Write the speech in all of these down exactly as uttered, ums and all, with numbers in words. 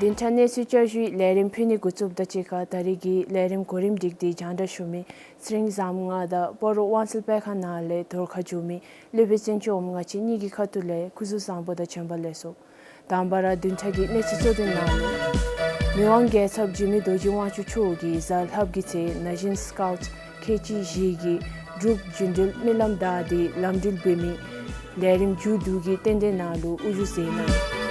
བདུན་ཕྲག་གནས་ཚུལ་བསྐྱར་ཞུའི་ལས་རིམ་ཕུལ་ནི་འགོ་བཙུགསཔ་དང་གཅིག་ཁར་ད་རིས་ཀྱི་ལས་རིམ་གོ་རིམ་སྒྲིག་སྟེ་སྙན་ཞུ་མི་ཚེ་རིང་བཟངམོ་ང་དང་སྤ་རོ་དབང་སེལ་སྤེལ་ཁང་ནང་ལས་དོ་རུང་ཁ་བྱུག་མི་སློབ་དཔོན་བཙན་སྐྱོགས་འོགམ་ང་བཅས་གཉིས་ཀྱི་ཁ་ཐུག་ལས་སྐུ་གཟུགས་བཟང་པོ་དང་བྱོན་པ་ལེགས་སོ། དང་པ་ར་བདུན་ཕྲག་གི་གནས་ཚུལ་གཙོ་དོན་ནང་ལུ། མི་དབང་རྒྱལ་ཚབ་འཇིགས་མེད་རྡོ་རྗེ་དབང་ཕྱུག་མཆོག་གིས་གཟའ་ལྷགཔ་གི་ཚེ་ན་གཞོན་སི་ཀའུཊ་ཁལ་གཅིག་བཞི་གིས་འབྲུག་རྒྱུན་འགྲུལ་སྨོན་ལམ་བདའ་སྟེ་ལམ་འགྲུལ་འབད་མི་ལས་རིམ་མཇུག་བསྡུ་གི་རྟེན་འབྲེལ་ནང་ལུ་དབུ་བཞུགས་མཛད་གནང་ཡི།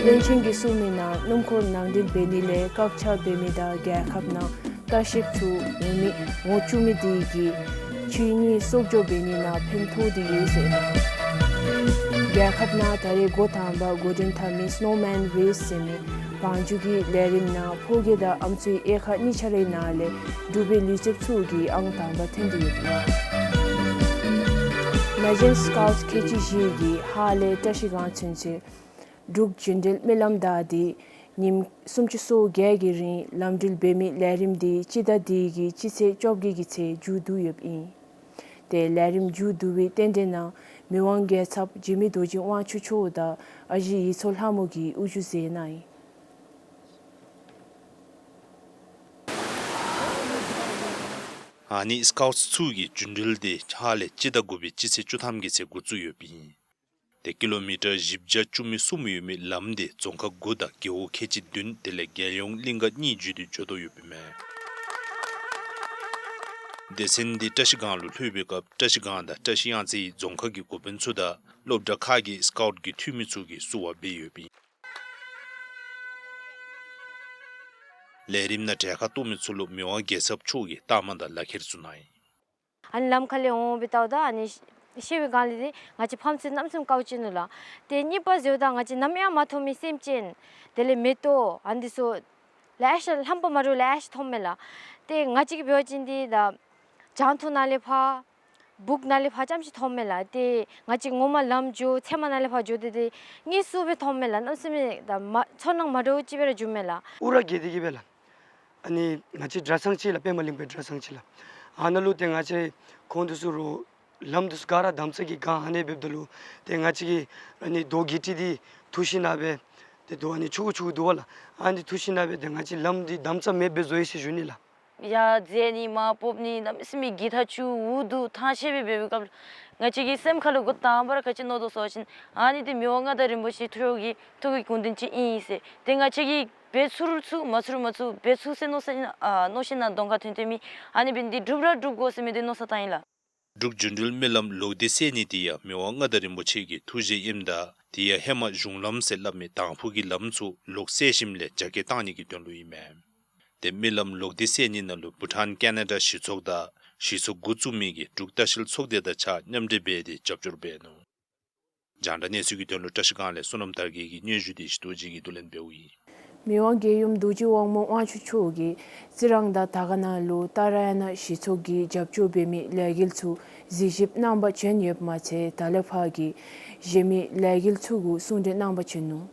བློན་ཆེན་གྱིས་གསུངས་མི་ནང་སྣུམ་འཁོར་ནང་འགྲུལ་འབད་ནི་ལས་བཀག་ཆ་འབད་མི་དང་རྒྱལ་ཁབ་ནང་ལྟ་བཤལཔ་ཚུ་འོང་མི་འོང་བཅུག་མི་དེ་གིས་ཆོས་ཉིད་གསོག་འཇོག་འབད་ནི་ནང་ཕན་ཐོགས་ཏེ་ཡོད་ཟེར་གནང་ཡི། རྒྱལ་ཁབ་ནང་ད་རེས་འགོ་དང་པ་འགོ་འདྲེན་འཐབ་མི་སི་ནོ་མཱན་རེསི་ཟེར་མི་བང་རྒྱུག་གི་ལས་རིམ་ནང་ཕོ་སྐྱེས་དང་ཨམ་སྲུའི་དབྱེ་ཁག་གཉིས་ཆ་རའི་ནང་ལས་འབྲུག་པའི་ལུས་རྩལཔ་ཚུ་གིས་ཨང་དང་པ་ཐོན་ཏེ་ཡོདཔ་ཨིན། ན་གཞོན་སི་ཀའུཊ་ཁལ་གཅིག་བཞི་གིས་ཧཱ་ལས་བཀྲ་ཤིས་སྒང་ཚུན་ཚོད་འབྲུག་རྒྱུན་འགྲུལ་སྨོན་ལམ་བདའ་སྟེ་ཉིནམ་སུམ་ཅུ་སོ་བརྒྱད་ཀྱི་རིང་ལམ་འགྲུལ་འབད་མི་ལས་རིམ་དེ་སྤྱི་ཟླ་འདི་གི་སྤྱི་ཚེས་བཅོ་བརྒྱད་ཀྱི་ཚེ་མཇུག་བསྡུ་ཡོདཔ་ཨིན། ཏེ་ལས་རིམ་མཇུག་བསྡུ་བའི་རྟེན་འབྲེལ་ནང་མི་དབང་རྒྱལ་ཚབ་འཇིགས་མེད་རྡོ་རྗེ་དབང་ཕྱུག་མཆོག་དང་ཨ་ཞེ་ཡིག་ཚང་ལྷ་མོ་གིས་དབུ་བཞུགས་མཛད་གནང་ཡི། ཨ་ནི་སི་ཀའུཊ་ཚུ་གི་རྒྱུན་འགྲུལ་དེ་ཧཱ་ལས་སྤྱི་ཟླ་དགུ་པའི་སྤྱི་ཚེས་བཅུ་ཐམ་གྱི་ཚེ་འགོ་བཙུགས་ཡོདཔ་ཨིན། ཏེ་ཀི་ལོ་མི་ཊར་བཞི་བརྒྱ་བཅུ་མེད་གསུམ་ཡོད་མི་ལམ་དེ་རྫོང་ཁག་དགུ་དང་རྒེད་འོག་ཁལ་གཅིག་བདུན་དེ་ལས་རྒྱལ་ཡོངས་གླིང་ག་གཉིས་བརྒྱུད་དེ་འགྱོ་དོ་ཡོདཔ་ཨིན་མས། སྡེ་ཚན་འདི་བཀྲ་ཤིས་སྒང་ལུ་ལྷོད་པའི་སྐབས་བཀྲ་ཤིས་སྒང་དང་བཀྲ་ཤིས་གཡང་རྩེ་ཡི་རྫོང་ཁག་གི་འགོ་དཔོན་ཚུ་དང་སློབ་གྲྭ་ཁག་གི་སི་ཀའུཊ་གི་འཐུས་མི་ཚུ་གིས་བསུ་བ་འབད་ཡོདཔ་ཨིན། ལས་རིམ་ནང་གྲལ་ཁར་གཏོགས་མི་ཚུ་ལུ་མི་དབང་རྒྱལ་ཚབ་མཆོག་གིས་རྟགས་མ་དང་ལག་ཁྱེར་ཚུ་གནང་ཡི། ཨ་ནི་ལམ་ཁ་ལས་འོང་འོང་སྦེ་བལྟཝ་ད་ཨ་ནི་ཤེས་པའི་སྒང་ལས་འདི་ང་བཅས་ཕམ་ཚུ་གནམ་མེད་ས་མེད་དཀའཝ་སྤྱད་ནུག་ལགས། ཏེ་གཉིས་པ་ཟེརཝ་ད་ང་བཅས་ནམ་ཡང་མ་མཐོང་མི་སེམས་ཅན་དེ་ལས་མེ་ཏོག་ཨ་ནི་འདི་ཚུ་ལེ་ཤ་རྣམ་པ་མ་འདྲཝ་ལེ་ཤ་མཐོངམ་མས་ལགས། ཏེ་ང་བཅས་ཀྱིས་འབད་བ་ཅིན་འདི་ད་གྱང་ཐོག་ནང་ལས་ཕར་སྦུག་ནང་ལས་ཕར་ཙམ་ཅིག་མཐོངམ་མས་ལགས། ཏེ་ང་བཅས་ངོ་མ་ལམ་འགྱོ་ཚལ་མ་ནང་ལས་ཕར་འགྱོ་སྟེ་ཏེ་དངོས་སུ་སྦེ་མཐོངམ་མས་ལགས། གནམ་མེད་ས་མེད་ད་མ་ཚོར་སྣང་མ་འདྲཝ་ཅིག་སྦེ་ར་བྱུངམ་མས་ལགས། ཨུ་ར་གེ་དེ་གི་སྦེ་ལགས། ཨ་ནི་ང་བཅས་གྲྭ་ཚང་ཅིག་ལགས། པདྨ་གླིང་པའི་གྲྭ་ཚང་ཅིག་ལགས། ཨ་ནཱ་ལུ་ཏེ་ང་བཅས་ཁོང་འདི་ཚུ་རུང་ལམ་འདི་ཚུ་ག་ར་དམ་ཚགས་ཀྱི་སྒང་ཨ་ནི་འབདཝ་ད་ལུ་ཏེ་ང་བཅས་ཀྱི་ཨ་ནི་རྡོ་གི་ཏི་འདི་འཐུ་ཞིནམ་སྦེ་ཏེ་རྡོ་ཨ་ནི་ཆུང་ཀུ་ཆུང་ཀུ་འདུག་པ་ལགས། ཨ་ནི་འཐུ་ཞིནམ་སྦེ་ཏེ་ང་བཅས་ལམ་འདི་དམ་ཚགས་མེདཔ་སྦེ་བཟོ་ཡི་ཟེར་ཞུ་ནི་ལགས། ཡར་འཛེགས་ནི་མར་སྤོ་ནི་གནམ་མེད་ས་མེད་གི་ཐག་ཆོད་འུ་སྡུག་ཐང་ཆད་སྦེ་འབད་བའི་སྐབས་ལུ་ང་བཅས་ཀྱི་སེམས་ཁ་ལུ་འགོ་དང་པ་ར་ག་ཅི་མནོ་དོ་ཟེར་བ་ཅིན་ཨ་ནི་འདི་མི་དབང་མངའ་བདག་རིན་པོ་ཆེ་མཆོག་གི་ཐུགས་ཀྱི་དགོངས་དོན་ཅིག་ཨིན་ཟེར། ཏེ་ང་བཅས་ཀྱིས་འབད་ཚུགས་རུང་ཚུགས་མ་ཚུགས་རུང་མ་ཚུགས་འབད་ཚུགས་ཟེར་མནོ་ས་ཨ་མནོ་ཤེས་ནང་གདོང་ཁར་ཐོན་ཐོན་མི་ཨ་ནི་འབད་ནི་འདི་སྒྲུབ་ར་སྒྲུབ་དགོ་ཟེར་མི་འདི་མནོ་བསམ་བཏང་ཡི་ལགས། འབྲུག་རྒྱུན་འགྲུལ་སྨོན་ལམ་ལོག་སྟེ་བསལ་ནི་དེ་ཡང་མི་དབང་མངའ་བདག་རིན་པོ་ཆེ་གི་ཐུགས་བཞེད་ཨིནམ་ད་དེ་ཡང་ཧེ་མ་གཞུང་ལམ་ཟེར་སླབ་མི་དང་ཕུ་གི་ལམ་ཚུ་ལོག་བསལ་ཞིནམ་ལས་རྒྱ་སྐྱེད་བཏང་ནི་གི་དོན་ལུ་ཨིན་མས། ཏེ་སྨོན་ལམ་ལོག་སྟེ་བསལ་ནི་ནང་ལུ་བྷུ་ཊཱན་ཀེ་ན་ཌ་གཞི་ཚོགས་དང་གཞི་ཚོགས་འགོ་བཙུགས་མི་གི་འབྲུག་ལྟ་བཤལ་ཚོགས་སྡེ་དང་གཅིག་ཁར་མཉམ་འབྲེལ་འབད་དེ་རྒྱབ་སྐྱོར་འབད་ནུག། རྒྱང་བསྒྲགས་གནས་ཚུལ་གྱི་དོན་ལུ་བཀྲ་ཤིས་སྒང་ལས་བསོད་ནམས་དར་རྒྱས་ཀྱི་སྙན་ཞུ་དེ་ཞི་ཏོ་ཇི་གིས་བསྡུ་ལེན་འབདཝ་ཨིན། མི་དབང་རྒྱལ་ཡུམ་རྡོ་རྗེ་དབང་མོ་དབང་ཕྱུག་མཆོག་གིས་རྩི་རང་དང་དར་དཀར་ནང་ལུ་ཏཱ་ར་ཡ་ན་གཞི་ཚོགས་ཀྱིས་རྒྱབ་སྐྱོར་འབད་མི་ལས་འགུལ་ཚུ་གཟིགས་ཞིབ་གནང་པར་བྱོན་ཡོདཔ་མ་ཚད་ད་ལས་ཕར་གྱི་གཞན་མི་ལས་འགུལ་ཚུ་གུ་གསུང་གྲོས་གནང་པར་བྱོན་ནུག།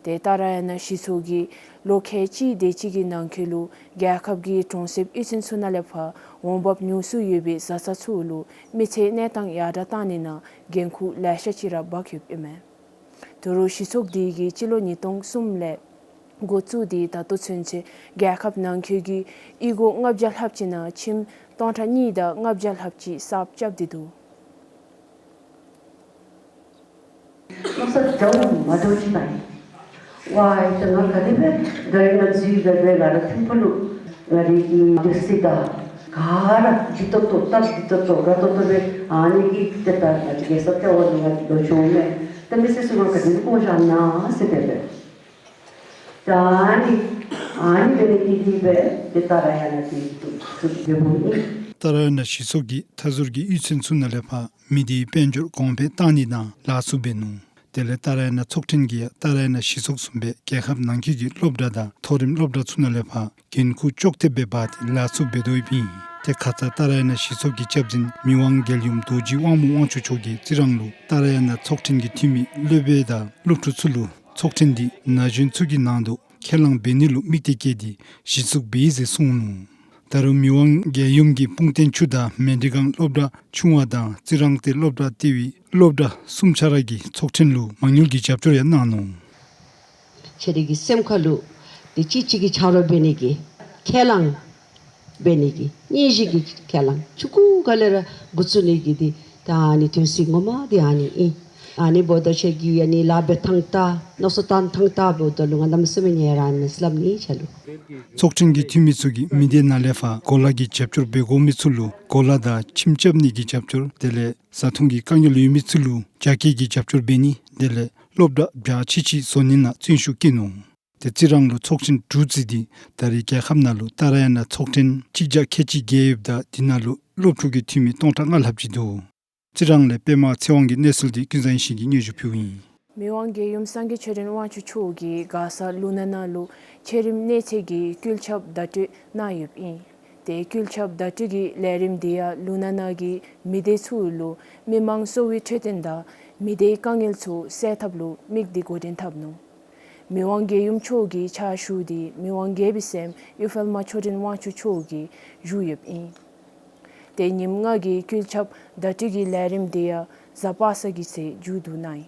ཏེ་ཏཱ་ར་ཡ་ན་གཞི་ཚོགས་ཀྱིས་ལོ་ཁལ་གཅིག་དེ་ཅིག་གི་ནང་འཁོད་ལུ་རྒྱལ་ཁབ་ཀྱི་གྲོང་གསེབ་གཡུས་ཚན་ཚུ་ནང་ལས་ཕར་འོང་འབབ་ཉུང་སུ་ཡོད་པའི་བཟའ་ཚང་ཚུ་ལུ་མི་ཚེའི་གནས་སྟངས་ཡར་དྲག་བཏང་ནི་ནང་འགན་ཁུར་ལེ་ཤ་ཅིག་ར་འབག་ཡོདཔ་ཨིན་མས། ད་རུང་གཞི་ཚོགས་དེ་གིས་སྤྱི་ལོ་ཉིས་སྟོང་གསུམ་ལས་འགོ་བཙུགས་ཏེ་ད་ལྟོ་ཚུན་ཚོད་རྒྱལ་ཁབ་ནང་འཁོད་ཀྱི་གཡུས་སྒོ་ལྔ་བརྒྱ་ལྷགཔ་ཅིག་ནང་ཁྱིམ་སྟོང་ཕྲག་གཉིས་དང་ལྔ་བརྒྱ་ལྷགཔ་ཅིག་གསརཔ་རྐྱབ་སྟེ་འདུག། མནོ་བསམ་འདྲཝ་མ་འདྲཝ་ཅིག་བཏང་ཡི། ཝའི་ད་ང་ག་དེ་སྦེ་ད་རིས་ང་འཛུལ་སྦེ་སྦེ་ང་ར་ཐིམ་ཕུག་ལུ་ང་རའི་གི་སྡེ་སྲིད་དང་ག་ར་སྒྲིག་ཏོག་ཏོ་སྟབས་བདེ་ཏོག་ཏོ་དགའ་ཏོག་ཏོ་སྦེ་ཨ་ནི་གི་ཏེ་ད་ང་བཅས་རྒྱལ་ས་ལྟེ་བ་ལུ་ང་ལོག་བྱོནམ་མས། ད་མི་སེར་ཚུ་ང་ག་དེ་སྦེ་བཀོ་བཞག་ན་ཟེར་སྦེ་སྦེ། ད་ཨ་ནི་ཨ་ནི་འབད་ནི་དེ་གིས་སྦེ་ཏེ་ཏཱ་ར་ཡ་ན་དེ་ཚུ་ཚུ་འབད་འོང་ནི། ཏཱ་ར་ཡ་ན་གཞི་ཚོགས་ཀྱིས་མཐའ་ཟུར་གྱི་གཡུས་ཚན་ཚུ་ནང་ལས་ཕར་མི་སྡེའི་དཔལ་འབྱོར་གོང་འཕེལ་བཏང་ནི་ནང་ལཱ་ཚུ་འབད་ནུག། དེ་ལས་ཏཱ་ར་ཡ་ན་ཚོགས་ཐེངས་ཀྱིས་ཡང་ཏཱ་ར་ཡ་ན་གཞི་ཚོགས་བཟུམ་སྦེ་རྒྱལ་ཁབ་ནང་འཁོད་ཀྱི་སློབ་གྲྭ་དང་མཐོ་རིམ་སློབ་གྲྭ་ཚུ་ནང་ལས་ཕར་འགན་ཁུར་ལྕོགས་ཐེབས་སྦེ་འབག་སྟེ་ལཱ་ཚུ་འབད་དོ་ཡོདཔ་ཨིན། ཏེ་ཁ་ཙ་ཏཱ་ར་ཡ་ན་གཞི་ཚོགས་ཀྱི་སྐྱབས་འཛིན་མི་དབང་རྒྱལ་ཡུམ་རྡོ་རྗེ་དབང་མོ་དབང་ཕྱུག་མཆོག་གིས་རྩི་རང་ལུ་ཏཱ་ར་ཡ་ན་ཚོགས་ཐེངས་ཀྱི་འཐུས་མི་སློབ་དཔོན་དང་སློབ་ཕྲུག་ཚུ་ལུ་ཚོགས་ཐེངས་འདི་ན་གཞོན་ཚུ་གི་ནང་དུ་ཁས་བླངས་འབད་ནི་ལུ་དམིགས་གཏད་བསྐྱེད་དེ་གཞི་བཙུགས་འབད་ཡི་ཟེར་གསུངས་ནུག། ད་རུང་མི་དབང་རྒྱལ་ཡུམ་གྱིས་སྤུངས་རྟེན་ཆུ་བདག་མལ་གྲི་སྒང་སློབ་གྲྭ་ཆུང་བ་དང་རྩི་རང་སྟེ་སློབ་གྲྭ་ལྟེ་བའི་སློབ་གྲྭ་གསུམ་ཆ་ར་གི་ཚོགས་ཐེངས་ལུ་མ་དངུལ་གྱི་རྒྱབ་སྐྱོར་ཡང་གནང་ནུག། ཁྱེད་རའི་གི་སེམས་ཁ་ལུ་ཏེ་གཅིག་གཅིག་གི་ཆ་རོགས་འབད་ནི་གི་ཁས་བླངས་འབད་ནི་གི་སྙིང་རྗེ་གི་ཁས་བླངས་ཆུང་ཀུ་ག་ལས་ར་འགོ་བཙུགས་ནི་གི་ཏེ་ད་ཨ་ནི་དོན་ཚིག་ངོ་མ་འདི་ཨ་ནི་ཨིན། ཨ་ནི་འབདཝ་ད་ཁྱེད་ཀྱི་ཨ་ནི་ལཱ་འབད་ཐངས་ད་མནོ་བསམ་བཏང་ཐངས་ད་འབདཝ་ད་ལུ་ང་གནམ་མེད་ས་མེད་ཡི་རངས་མས་ཟེར་སླབ་ནི་ཁྱེད་ལུ། ཚོགས་ཆེན་གྱི་འཐུས་མི་ཚུ་གིས་མི་སྡེ་ནང་ལས་ཕར་གོ་ལ་གི་རྒྱབ་སྐྱོར་འབད་དགོ་མི་ཚུ་ལུ་གོ་ལ་དང་ཁྱིམ་རྐྱབ་ནི་གི་རྒྱབ་སྐྱོར་དེ་ལས་བཟའ་འཐུང་གི་དཀའ་ངལ་ཡོད་མི་ཚུ་ལུ་རྒྱ་སྐྱེད་ཀྱི་རྒྱབ་སྐྱོར་འབད་ནི་དེ་ལས་སློབ་གྲྭ་རྒྱ་ཆེ་ཅིག་བཟོ་ནི་ནང་བརྩོན་ཤུགས་བསྐྱེད་ནུག། ཏེ་རྩི་རང་ལུ་ཚོགས་ཆེན་དྲུག་བརྩིས་ཏེ་ད་རེས་རྒྱལ་ཁབ་ནང་ལུ་ཏཱ་ར་ཡ་ན་ཚོགས་ཐེངས་གཅིག་བརྒྱ་ཁལ་གཅིག་བརྒལ་ཡོདཔ་ད་དེ་ནང་ལུ་སློབ་ཕྲུག་གི་འཐུས་མི་སྟོང་ཕྲག་ལྔ་ལྷགཔ་ཅིག་འདུག། རྩི་རང་ལས་པདྨ་ཚེ་དབང་གི་གནས་ཚུལ་འདི་ཀུན་བཟང་ཡེ་ཤེས་ཀྱིས་སྙན་ཞུ་ཕུལཝ་ཨིན། མི་དབང་རྒྱལ་ཡུམ་སངས་རྒྱས་ཆོས་སྒྲོན་དབང་ཕྱུག་མཆོག་གིས་མགར་ས་ལུང་ནག་ནང་ལུ་ཆེད་རིམ་གནས་ཚད་ཀྱི་སྐུ་ཚབ་བརྡ་སྤྲོད་གནང་ཡོདཔ་ཨིན། ཏེ་སྐུ་ཚབ་བརྡ་སྤྲོད་ཀྱི་ལས་རིམ་འདི་ཡང་ལུང་ནག་ནང་གི་མི་སྡེ་ཚུ་ལུ་མི་མང་གསོ་བའི་འཕྲོད་བསྟེན་དང་མི་སྡེའི་དཀའ་ངལ་ཚུ་སེལ་ཐབས་ལུ་དམིགས་ཏེ་འགོ་འདྲེན་འཐབ་ནུག། མི་དབང་རྒྱལ་ཡུམ་མཆོག་གི་ཕྱག་ཞུ་འདི་མི་དབང་རྒྱལ་པོའི་སྲསམོ་གཡུ་འཕེལ་མ་ཆོས་སྒྲོན་དབང་ཕྱུག་མཆོག་གིས་ཞུ་ཡོདཔ་ཨིན། ཏེ་ཉིནམ་ལྔ་གི་སྐུ་ཚབ་བརྡ་སྤྲོད་ཀྱི་ལས་རིམ་འདི་ཡང་གཟའ་པ་སངས་ཀྱི་ཚེ་མཇུག་བསྡུ་གནང་ཡི།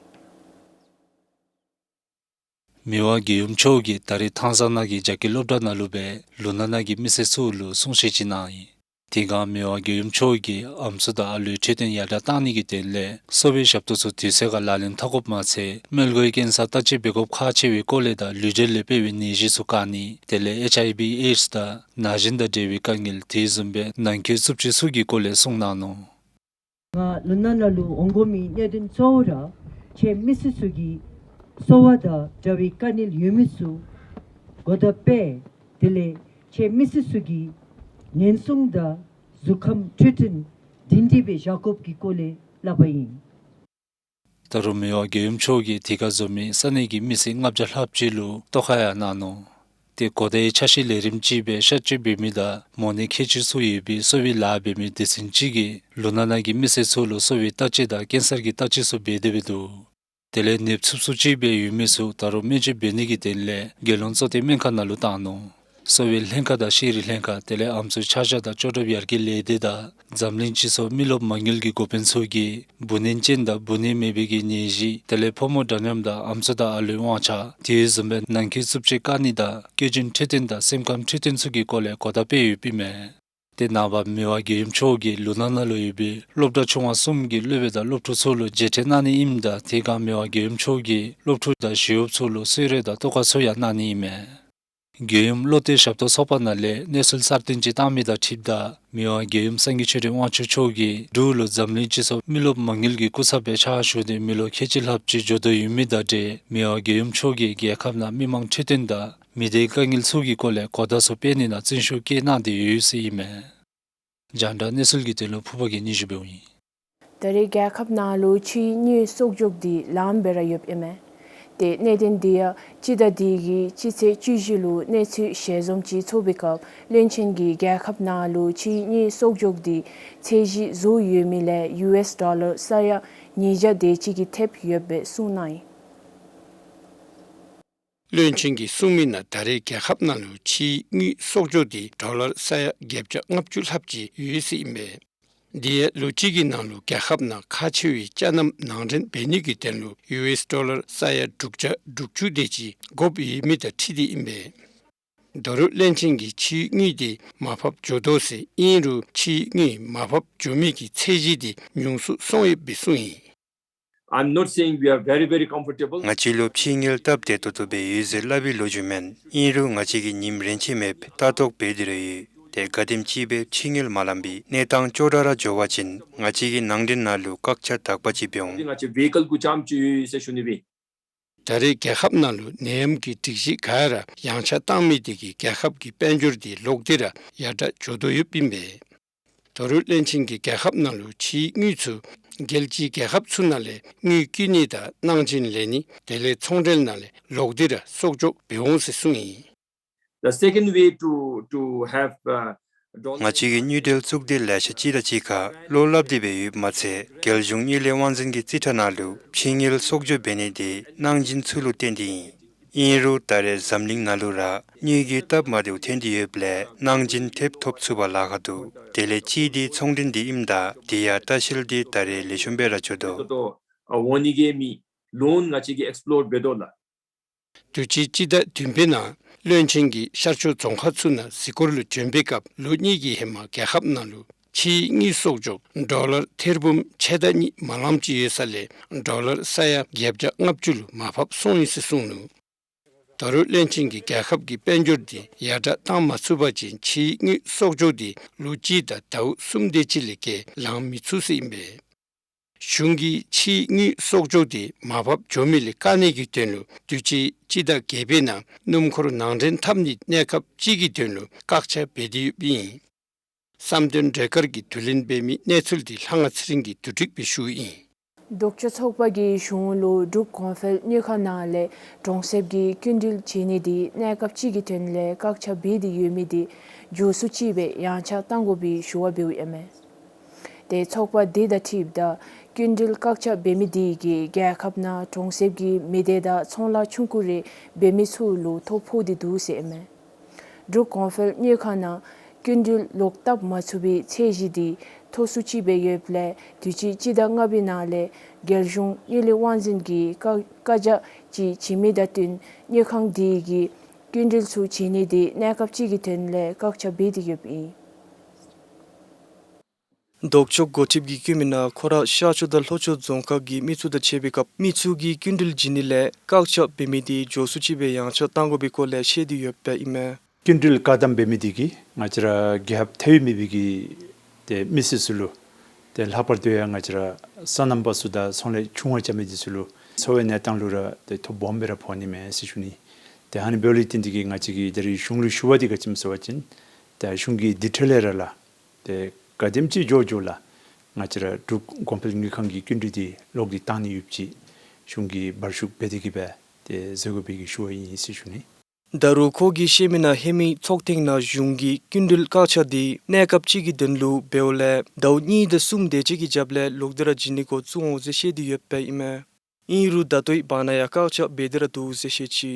མི་དབང་རྒྱལ་ཡུམ་མཆོག་གིས་ད་རེས་ཐང་ས་ནང་གི་རྒྱ་སྐད་སློབ་གྲྭ་ནང་ལུ་སྦེ་ལུང་ནག་ནང་གི་མི་སེར་ཚུ་ལུ་གསུང་བཤད་ཅིག་གནང་ཡི། དེ་སྒང་མི་དབང་རྒྱལ་ཡུམ་མཆོག་གིས་ཨམ་སྲུ་དང་ཨ་ལུའི་འཕྲོད་བསྟེན་ཡར་དྲག་གཏང་ནི་གི་དོན་ལས་གསོ་བའི་ཞབས་ཏོག་ཚུ་དུས་ཚོད་ཁར་ལག་ལེན་འཐབ་དགོཔ་མ་ཚད་མོལ་གོའི་ཀེན་སར་བརྟག་དཔྱད་འབད་དགོཔ་ཁག་ཆེ་བའི་སྐོར་ལས་དང་ལུས་འབྲེལ་ལས་འཕེལ་བའི་ནད་གཞི་ཚུ་བཀག་ནི་དེ་ལས་ཨེཆ་ཨའི་ཝི་ཨེཌསི་དང་ན་གཞོན་དང་འབྲེལ་བའི་དཀའ་ངལ་དེ་བཟུམ་སྦེ་ནང་འཁོད་རྩུབ་སྤྱོད་ཚུ་གི་སྐོར་ལས་གསུངས་གནང་ནུག། ང་ལུང་ནག་ནང་ལུ་འོང་དགོ་མི་གནད་དོན་གཙོ་བོ་ར་ཁྱེད་མི་སེར་ཚུ་གི་གསོ་བ་དང་འབྲེལ་བའི་དཀའ་ངལ་ཡོད་མི་ཚུ་གོ་བརྡ་སྤེལ། དེ་ལས་ཁྱེད་མི་སེར་ཚུ་གི་ཉེན་སྲུང་དང་གཟུགས་ཁམས་འཕྲོད་བསྟེན་བདེ་འདྲ་སྦེ་བཞག་དགོཔ་གི་སྐོར་ལས་སླབ་པ་ཨིན། ད་རུང་མི་དབང་རྒྱལ་ཡུམ་མཆོག་གིས་དེ་ཁར་འཛོམས་མི་ས་གནས་ཀྱི་མི་སེར་ལྔ་བརྒྱ་ལྷགཔ་ཅིག་ལུ་ཐོག་ཁར་ཡང་གནང་ནུག། ཏེ་གོ་བརྡའི་འཆར་གཞི་ལས་རིམ་ཅིག་སྦེ་གཤག་བཅོས་འབད་མི་དང་མོ་ནད་ཁལ་གཅིག་ཚུ་ཡོད་པའི་གསོ་བའི་ལཱ་འབད་མི་སྡེ་ཚན་ཅིག་གིས་ལུང་ནག་ནང་གི་མི་སེར་ཚུ་ལུ་གསོ་བའི་བརྟག་དཔྱད་དང་ཀེན་སར་གྱི་བརྟག་དཔྱད་ཚུ་འབད་དེ་སྦེ་འདུག། དེ་ལས་ནདཔ་ཚུབ་ཚུབ་ཅིག་སྦེ་ཡོད་མི་ཚུ་ད་རུང་སྨན་བཅོས་འབད་ནི་གི་དོན་ལས་རྒྱལ་ཡོངས་གཙོ་བསྟེན་སྨན་ཁང་ནང་ལུ་བཏང་ནུག། གསོ་བའི་ལྷན་ཁག་དང་ཤེས་རིག་ལྷན་ཁག་དེ་ལས་ཨམ་སྲུའི་ཆ་བཞག་དང་ལྕོགས་གྲུབ་ཡར་རྒྱས་ལས་སྡེ་དང་འཛམ་གླིང་སྤྱི་ཚོགས་མི་རློབས་མ་དངུལ་གྱི་འགོ་དཔོན་ཚུ་གིས་འབུ་ནད་ཅན་དང་འབུ་ནད་མེད་པའི་གི་ནད་གཞི་དེ་ལས་ཕོ་མོ་འདྲ་མཉམ་དང་ཨམ་སྲུ་དང་ཨ་ལུའི་དབང་ཆ་དེ་བཟུམ་སྦེ་ནང་འཁོད་རྩུབ་སྤྱོད་བཀག་ནི་དང་སྐྱེ་ཆེན་འཕྲོད་བསྟེན་དང་སེམས་ཁམས་འཕྲོད་བསྟེན་ཚུ་གི་སྐོར་ལས་གོ་བརྡ་སྤེལ་ཡོདཔ་ཨིན་མས། ཏེ་ནངས་པ་མི་དབང་རྒྱལ་ཡུམ་མཆོག་གིས་ལུང་ནག་ནང་ལུ་ཡོད་པའི་སློབ་གྲྭ་ཆུང་བ་གསུམ་གྱི་སློབ་དཔོན་དང་སློབ་ཕྲུག་ཚུ་ལུ་མཇལ་འཕྲད་གནང་ནི་ཨིནམ་ད་དེ་སྒང་མི་དབང་རྒྱལ་ཡུམ་མཆོག་གིས་སློབ་ཕྲུག་དང་ཞི་གཡོགཔ་ཚུ་ལུ་གསོལ་རས་དང་ཐོག་ཁ་ཚུ་ཡང་གནང་ནི་ཨིན་མས། རྒྱལ་ཡུམ་བློ་གཏད་ཞབས་ཏོག་ཚོགས་པ་ནང་ལས་གནས་ཚུལ་གསར་བཏོན་ཅིག་བཏང་མི་དང་འཁྲིལཝ་ད་མི་དབང་རྒྱལ་ཡུམ་སངས་རྒྱས་ཆོས་སྒྲོན་དབང་ཕྱུག་མཆོག་གིས་འབྲུག་ལུ་འཛམ་གླིང་སྤྱི་ཚོགས་མི་རློབས་མ་དངུལ་གྱི་སྐུ་ཚབ་སྦེ་ཕྱག་ཞུ་སྟེ་མི་ལོ་ཁལ་གཅིག་ལྷགཔ་ཅིག་འགྱོ་དོ་ཡོད་མི་དང་འབྲེལ་མི་དབང་རྒྱལ་ཡུམ་མཆོག་གིས་རྒྱལ་ཁབ་ནང་མི་མང་འཕྲོད་བསྟེན་དང་མི་སྡེའི་དཀའ་ངལ་ཚུ་གི་སྐོར་ལས་གོ་བརྡ་ཚུ་སྤེལ་ནི་ནང་བརྩོན་ཤུགས་བསྐྱེད་གནང་སྟེ་ཡོད་ཟེར་ཨིན་མས། རྒྱང་བསྒྲགས་གནས་ཚུལ་གྱི་དོན་ལུ་ཕུར་པ་གིས་སྙན་ཞུ་འབདཝ་ཨིན། ད་རེས་རྒྱལ་ཁབ་ནང་ལུ་ཕྱིའི་དངུལ་གསོག་འཇོག་འདི་ལངམ་སྦེ་ར་ཡོདཔ་ཨིན་མས། ཏེ་གནད་དོན་འདི་ཡང་སྤྱི་ཟླ་འདི་གི་སྤྱི་ཚེས་བཅུ་བཞི་ལུ་གནས་ཚུལ་ཞལ་འཛོམས་ཅིག་ཚོགས་པའི་སྐབས་བློན་ཆེན་གྱིས་རྒྱལ་ཁབ་ནང་ལུ་ཕྱིའི་དངུལ་གསོག་འཇོག་འདི་ཚད་གཞི་བཟོ་ཡོད་མི་ལས་ཡུ་ཨེསི་ཌོ་ལར་ས་ཡ་ཉིས་བརྒྱ་དེ་ཅིག་གིས་ཐེབས་ཡོདཔ་སྦེ་གསུངས་གནང་ཡི། བློན་ཆེན་གྱིས་གསུངས་མི་ནང་ད་རེས་རྒྱལ་ཁབ་ནང་ལུ་ཕྱིའི་དངུལ་གསོག་འཇོག་འདི་ཌོ་ལར་ས་ཡ་བརྒྱད་བརྒྱ་ལྔ་བཅུ་ལྷགཔ་ཅིག་ཡོད་ཟེར་ཨིན་པས། འདི་ཡང་ལོ་གཅིག་གི་ནང་ལུ་རྒྱལ་ཁབ་ནང་ཁག་ཆེ་བའི་ཅ་རྣམ་ནང་འདྲེན་འབད་ནི་གི་དོན་ལུ་ཡུ་ཨེསི་ཌོ་ལར་ས་ཡ་དྲུག་བརྒྱ་དྲུག་ཅུ་དེ་ཅིག་དགོཔ་ཡོད་མི་དང་འཁྲིལ་ཏེ་ཨིན་པས། ད་རུང་བློན་ཆེན་གྱིས་ཕྱིའི་དངུལ་འདི་མར་ཕབ་འགྱོ་དོ་ཟེར་ཨིན་རུང་ཕྱིའི་དངུལ་མར་ཕབ་འགྱོ་མི་གི་ཚད་གཞི་འདི་ཉུང་སུ་སོང་ཡོདཔ་སྦེ་གསུངས་ཡི། I'm not saying we are very, very comfortable. ང་བཅས་ལུ་ཕྱིའི་དངུལ་སྟབས་བདེ་ཏོག་ཏོ་སྦེ་ཡོད་ཟེར་སླབ་པའི་ལོ་རྒྱུས་མེན། ཨིན་རུང་ང་བཅས་ཀྱིས་ཉིནམ་རན་ཆད་མེདཔ་ལྟ་རྟོག་འབད་དེ་ར་ཡོད། ཏེ་ག་དེམ་ཅིག་སྦེ་ཕྱིའི་དངུལ་མ་ལངམ་པའི་གནས་སྟངས་ཅོག་འཐདཔ་ར་འགྱོ་བ་ཅིན་ང་བཅས་ཀྱི་ནང་འདྲེན་ནང་ལུ་བཀག་ཆ་དག་པ་ཅིག་འབད་འོང་། ང་བཅས་བེ་ཀལ་གུ་ཙམ་ཅིག་ཡོད་ཟེར་ཞུ་ནི་སྦེ། ད་རེས་རྒྱལ་ཁབ་ནང་ལུ་ནད་ཡམས་ཀྱི་སྒྲིག་གཞི་ག་ར་ཡངས་ཆག་བཏང་མི་དེ་གིས་རྒྱལ་ཁབ་ཀྱི་དཔལ་འབྱོར་འདི་ལོག་སྟེ་ར་ཡར་དྲག་འགྱོ་དོ་ཡོདཔ་ཨིན་པས། ད་རུང་བློན་ཆེན་གྱིས་རྒྱལ་ཁབ་ནང་ལུ་ཕྱིའི་དངུལ་ཚུ་རྒྱལ་སྤྱིའི་རྒྱལ་ཁབ་ཚུ་ནང་ལས་དངུལ་བསྐྱིན་ནི་དང་གནང་སྦྱིན་ལེན་ནི་དེ་ལས་ཚོང་འབྲེལ་ནང་ལས་ལོག་སྟེ་ར་གསོག་འཇོག་འབད་འོང་ཟེར་གསུངས་ཡི། The second way to, to have, uh, dollar ང་བཅས་ཀྱིས་དངུལ་འབྲེལ་བཙུགས་ཏེ་ལེ་ཤ་ཅིག་དང་གཅིག་ཁར་བློ་སླབ་སྟེ་སྦེ་ཡོདཔ་མ་ཚད་རྒྱལ་གཞུང་དངུལ་ལས་དབང་འཛིན་གྱི་རྩིས་ཁྲ་ནང་ལུ་ཕྱིའི་དངུལ་གསོག་འཇོག་འབད་ནི་དེ་གནང་སྦྱིན་ཚུ་ལུ་བརྟེན་ཏེ་ཨིན། ཨིན་རུང་ད་རེས་འཛམ་གླིང་ནང་ལུ་ར་དངུལ་གྱི་སྟབས་མ་བདེཝ་ཐོན་ཏེ་ཡོདཔ་ལས་གནང་སྦྱིན་ཐེབས་ཐོབ་ཚུགས་པར་ལཱ་ཁག་འདུག། དེ་ལས་གཅིག་འདི་ཚོང་འབྲེལ་འདི་ཨིནམ་ད་དེ་ཡང་ལྟ་བཤལ་འདི་ད་རེས་ལེགས་ཤོམ་སྦེ་ར་འགྱོ་དོ། ཨ་འོང་ནི་གི་མི་ལོན་ང་བཅས་ཀྱིས་ཨེགསི་པི་ལོར་འབད་དོ་ལགས། དུས་ཅི་སྤྱི་ཟླ་བདུན་པའི་ནང་བློན་ཆེན་གྱིས་ཤར་ཕྱོགས་རྫོང་ཁག་ཚུ་ནང་གཟིགས་སྐོར་ལུ་བྱོན་པའི་སྐབས་ལོ་གཉིས་ཀྱི་ཧེ་མ་རྒྱལ་ཁབ་ནང་ལུ་ཕྱིའི་དངུལ་གསོག་འཇོག་ཌོ་ལར་ཐེར་འབུམ་ཕྱེད་དང་གཉིས་མ་ལངམ་ཅིག་ཡོད་ས་ལས་ཌོ་ལར་ས་ཡ་བརྒྱད་བརྒྱ་ལྔ་བཅུ་ལུ་མར་ཕབ་སོང་ཡི་ཟེར་གསུངས་ནུག། ད་རུང་བློན་ཆེན་གྱིས་རྒྱལ་ཁབ་ཀྱི་དཔལ་འབྱོར་འདི་ཡར་དྲག་བཏང་མ་ཚུགས་པ་ཅིན་ཕྱིའི་དངུལ་གསོག་འཇོག་འདི་ལོ་གཅིག་དང་ཟླཝ་གསུམ་དེ་ཅིག་ལས་བརྒལ་ལང་མི་ཚུགས་ཟེར་ཨིན་པས། གཞུང་གིས་ཕྱིའི་དངུལ་གསོག་འཇོག་འདི་མར་ཕབ་འགྱོ་མི་ལས་བཀག་ནི་གི་དོན་ལུ་དུས་ཅི་སྤྱི་ཟླ་བརྒྱད་པའི་ནང་སྣུམ་འཁོར་ནང་འདྲེན་འཐབ་ནི་གནས་སྐབས་ཅིག་གི་དོན་ལུ་བཀག་ཆ་འབད་དེ་ཡོདཔ་ཨིན། བསམ་དོན་སྒྲོལ་དཀར་གྱིས་བསྡུ་ལེན་འབད་མི་གནས་ཚུལ་འདི་ལྷ་དབང་ཚེ་རིང་གིས་བསྡུ་སྒྲིག་འབད་ཞུཝ་ཨིན། ལྡོག་ཕྱོགས་ཚོགས་པ་གིས་གཞུང་ལུ་འབྲུག་གོང་འཕེལ་དངུལ་ཁང་ནང་ལས་གྲོང་གསེབ་ཀྱི་སྐྱིན་འགྲུལ་བྱིན་ནི་འདི་གནས་སྐབས་ཅིག་གི་དོན་ལས་བཀག་ཆ་འབད་དེ་ཡོད་མི་འདི་མགྱོགས་སུ་ཅིག་སྦེ་ཡངས་ཆག་གཏང་དགོ་པའི་ཞུ་བ་འབདཝ་ཨིན་མས། ཏེ་ཚོགས་པ་འདི་དང་འཁྲིལཝ་ད་སྐྱིན་འགྲུལ་བཀག་ཆ་འབད་མི་འདི་གིས་རྒྱལ་ཁབ་ནང་གྲོང་གསེབ་ཀྱི་མི་སྡེ་དང་ཚོང་ལཱ་ཆུང་ཀུ་རེ་འབད་མི་ཚུ་ལུ་ཐོ་ཕོག་སྟེ་འདུག་ཟེར་ཨིན་མས། འབྲུག་གོང་འཕེལ་དངུལ་ཁང་ནང་སྐྱིན་འགྲུལ་ལོག་བཏབ་མ་ཚུགས་པའི་ཚད་གཞི་འདི་མཐོ་སུ་ཅིག་སྦེ་ཡོདཔ་ལས་དུས་ཅི་སྤྱི་ཟླ་ལྔ་པའི་ནང་ལས་རྒྱལ་གཞུང་དངུལ་ལས་དབང་འཛིན་གྱིས་བཀག་བཀག་ཆ་ཅིག་བྱིན་མི་དང་བསྟུན་དངུལ་ཁང་འདི་གིས་སྐྱིན་འགྲུལ་ཚུ་བྱིན་ནི་འདི་གནས་སྐབས་ཅིག་གི་དོན་ལས་བཀག་ཆ་འབད་དེ་ཡོདཔ་ཨིན། ལྡོག་ཕྱོགས་འགོ་ཁྲིདཔ་གིས་བཀོད་མི་ནང་ཁོ་ར་ཤར་ཕྱོགས་དང་ལྷོ་ཕྱོགས་རྫོང་ཁག་གི་མི་ཚུ་དང་ཕྱད་པའི་སྐབས་མི་ཚུ་གིས་སྐྱིན་འགྲུལ་བྱིན་ནི་ལས་བཀག་ཆ་འབད་མི་འདི་མགྱོགས་སུ་ཅིག་སྦེ་ཡངས་ཆག་གཏང་དགོ་པའི་སྐོར་ལས་བཤད་དེ་ཡོདཔ་ཨིན་མས། སྐྱིན་འགྲུལ་བཀག་དམ་འབད་མི་འདི་གིས་ང་བཅས་ར་རྒྱལ་ཁབ་མཐའ་དབུས་མེད་པའི་གི་ཏེ་མི་སེར་ཚུ་ལུ་ཏེ་ལྷག་པར་དུ་ཡང་ང་བཅས་ར་སོ་ནམ་པ་ཚུ་དང་ཚོང་ལས་ཆུང་བ་རྐྱབ་མི་འདི་ཚུ་ལུ་འཚོ་བའི་གནས་སྟངས་ལུ་ར་ཏེ་ཐོ་སྦོམ་སྦེ་ར་ཕོག་ནི་མས་ཟེར་ཞུ་ནི། ཏེ་ཨ་ནི་འབདཝ་ལས་བརྟེན་ཏེ་གིས་ང་བཅས་ཀྱིས་ད་རིས་གཞུང་ལུ་ཞུ་བ་འདི་ག་ཅི་སྨོ་ཟེར་བ་ཅིན་ཏེ་གཞུང་གིས་དེ་འཕྲལ་ལས་ར་ལགས་ཏེ་ག་དེམ་ཅིག་མགྱོགས་མགྱོགས་ལགས་ང་བཅས་ར་འབྲུག་གོང་འཕེལ་དངུལ་ཁང་གི་སྐྱིན་འགྲུལ་འདི་ལོག་སྟེ་བཏང་ནི་ཡོདཔ་ཅིག་གཞུང་གིས་འབར་བཤུག་འབད་དེ་གིས་སྦེ་ཏེ་བཟོ་དགོ་པའི་གི་ཞུ་བ་ཨིན་ཟེར་ཞུ་ནི། ད་རུང་ཁོ་གིས་བཤད་མི་ནང་ཧེ་མའི་ཚོགས་ཐེངས་ནང་གཞུང་གིས་སྐྱིན་འགྲུལ་བཀག་ཆ་འདི་གནས་སྐབས་ཅིག་གི་དོན་ལུ་འབདཝ་ལས་ཟླཝ་གཉིས་དང་གསུམ་དེ་ཅིག་གི་རྒྱབ་ལས་ལོག་སྟེ་ར་བྱིན་ནི་འགོ་བཙུགས་འོང་ཟེར་བཤད་དེ་ཡོདཔ་ཨིན་མས། ཨིན་རུང་ད་ལྟོའི་བར་ན་ཡང་བཀག་ཆ་འབད་དེ་ར་འདུག་ཟེར་བཤད་ཅི།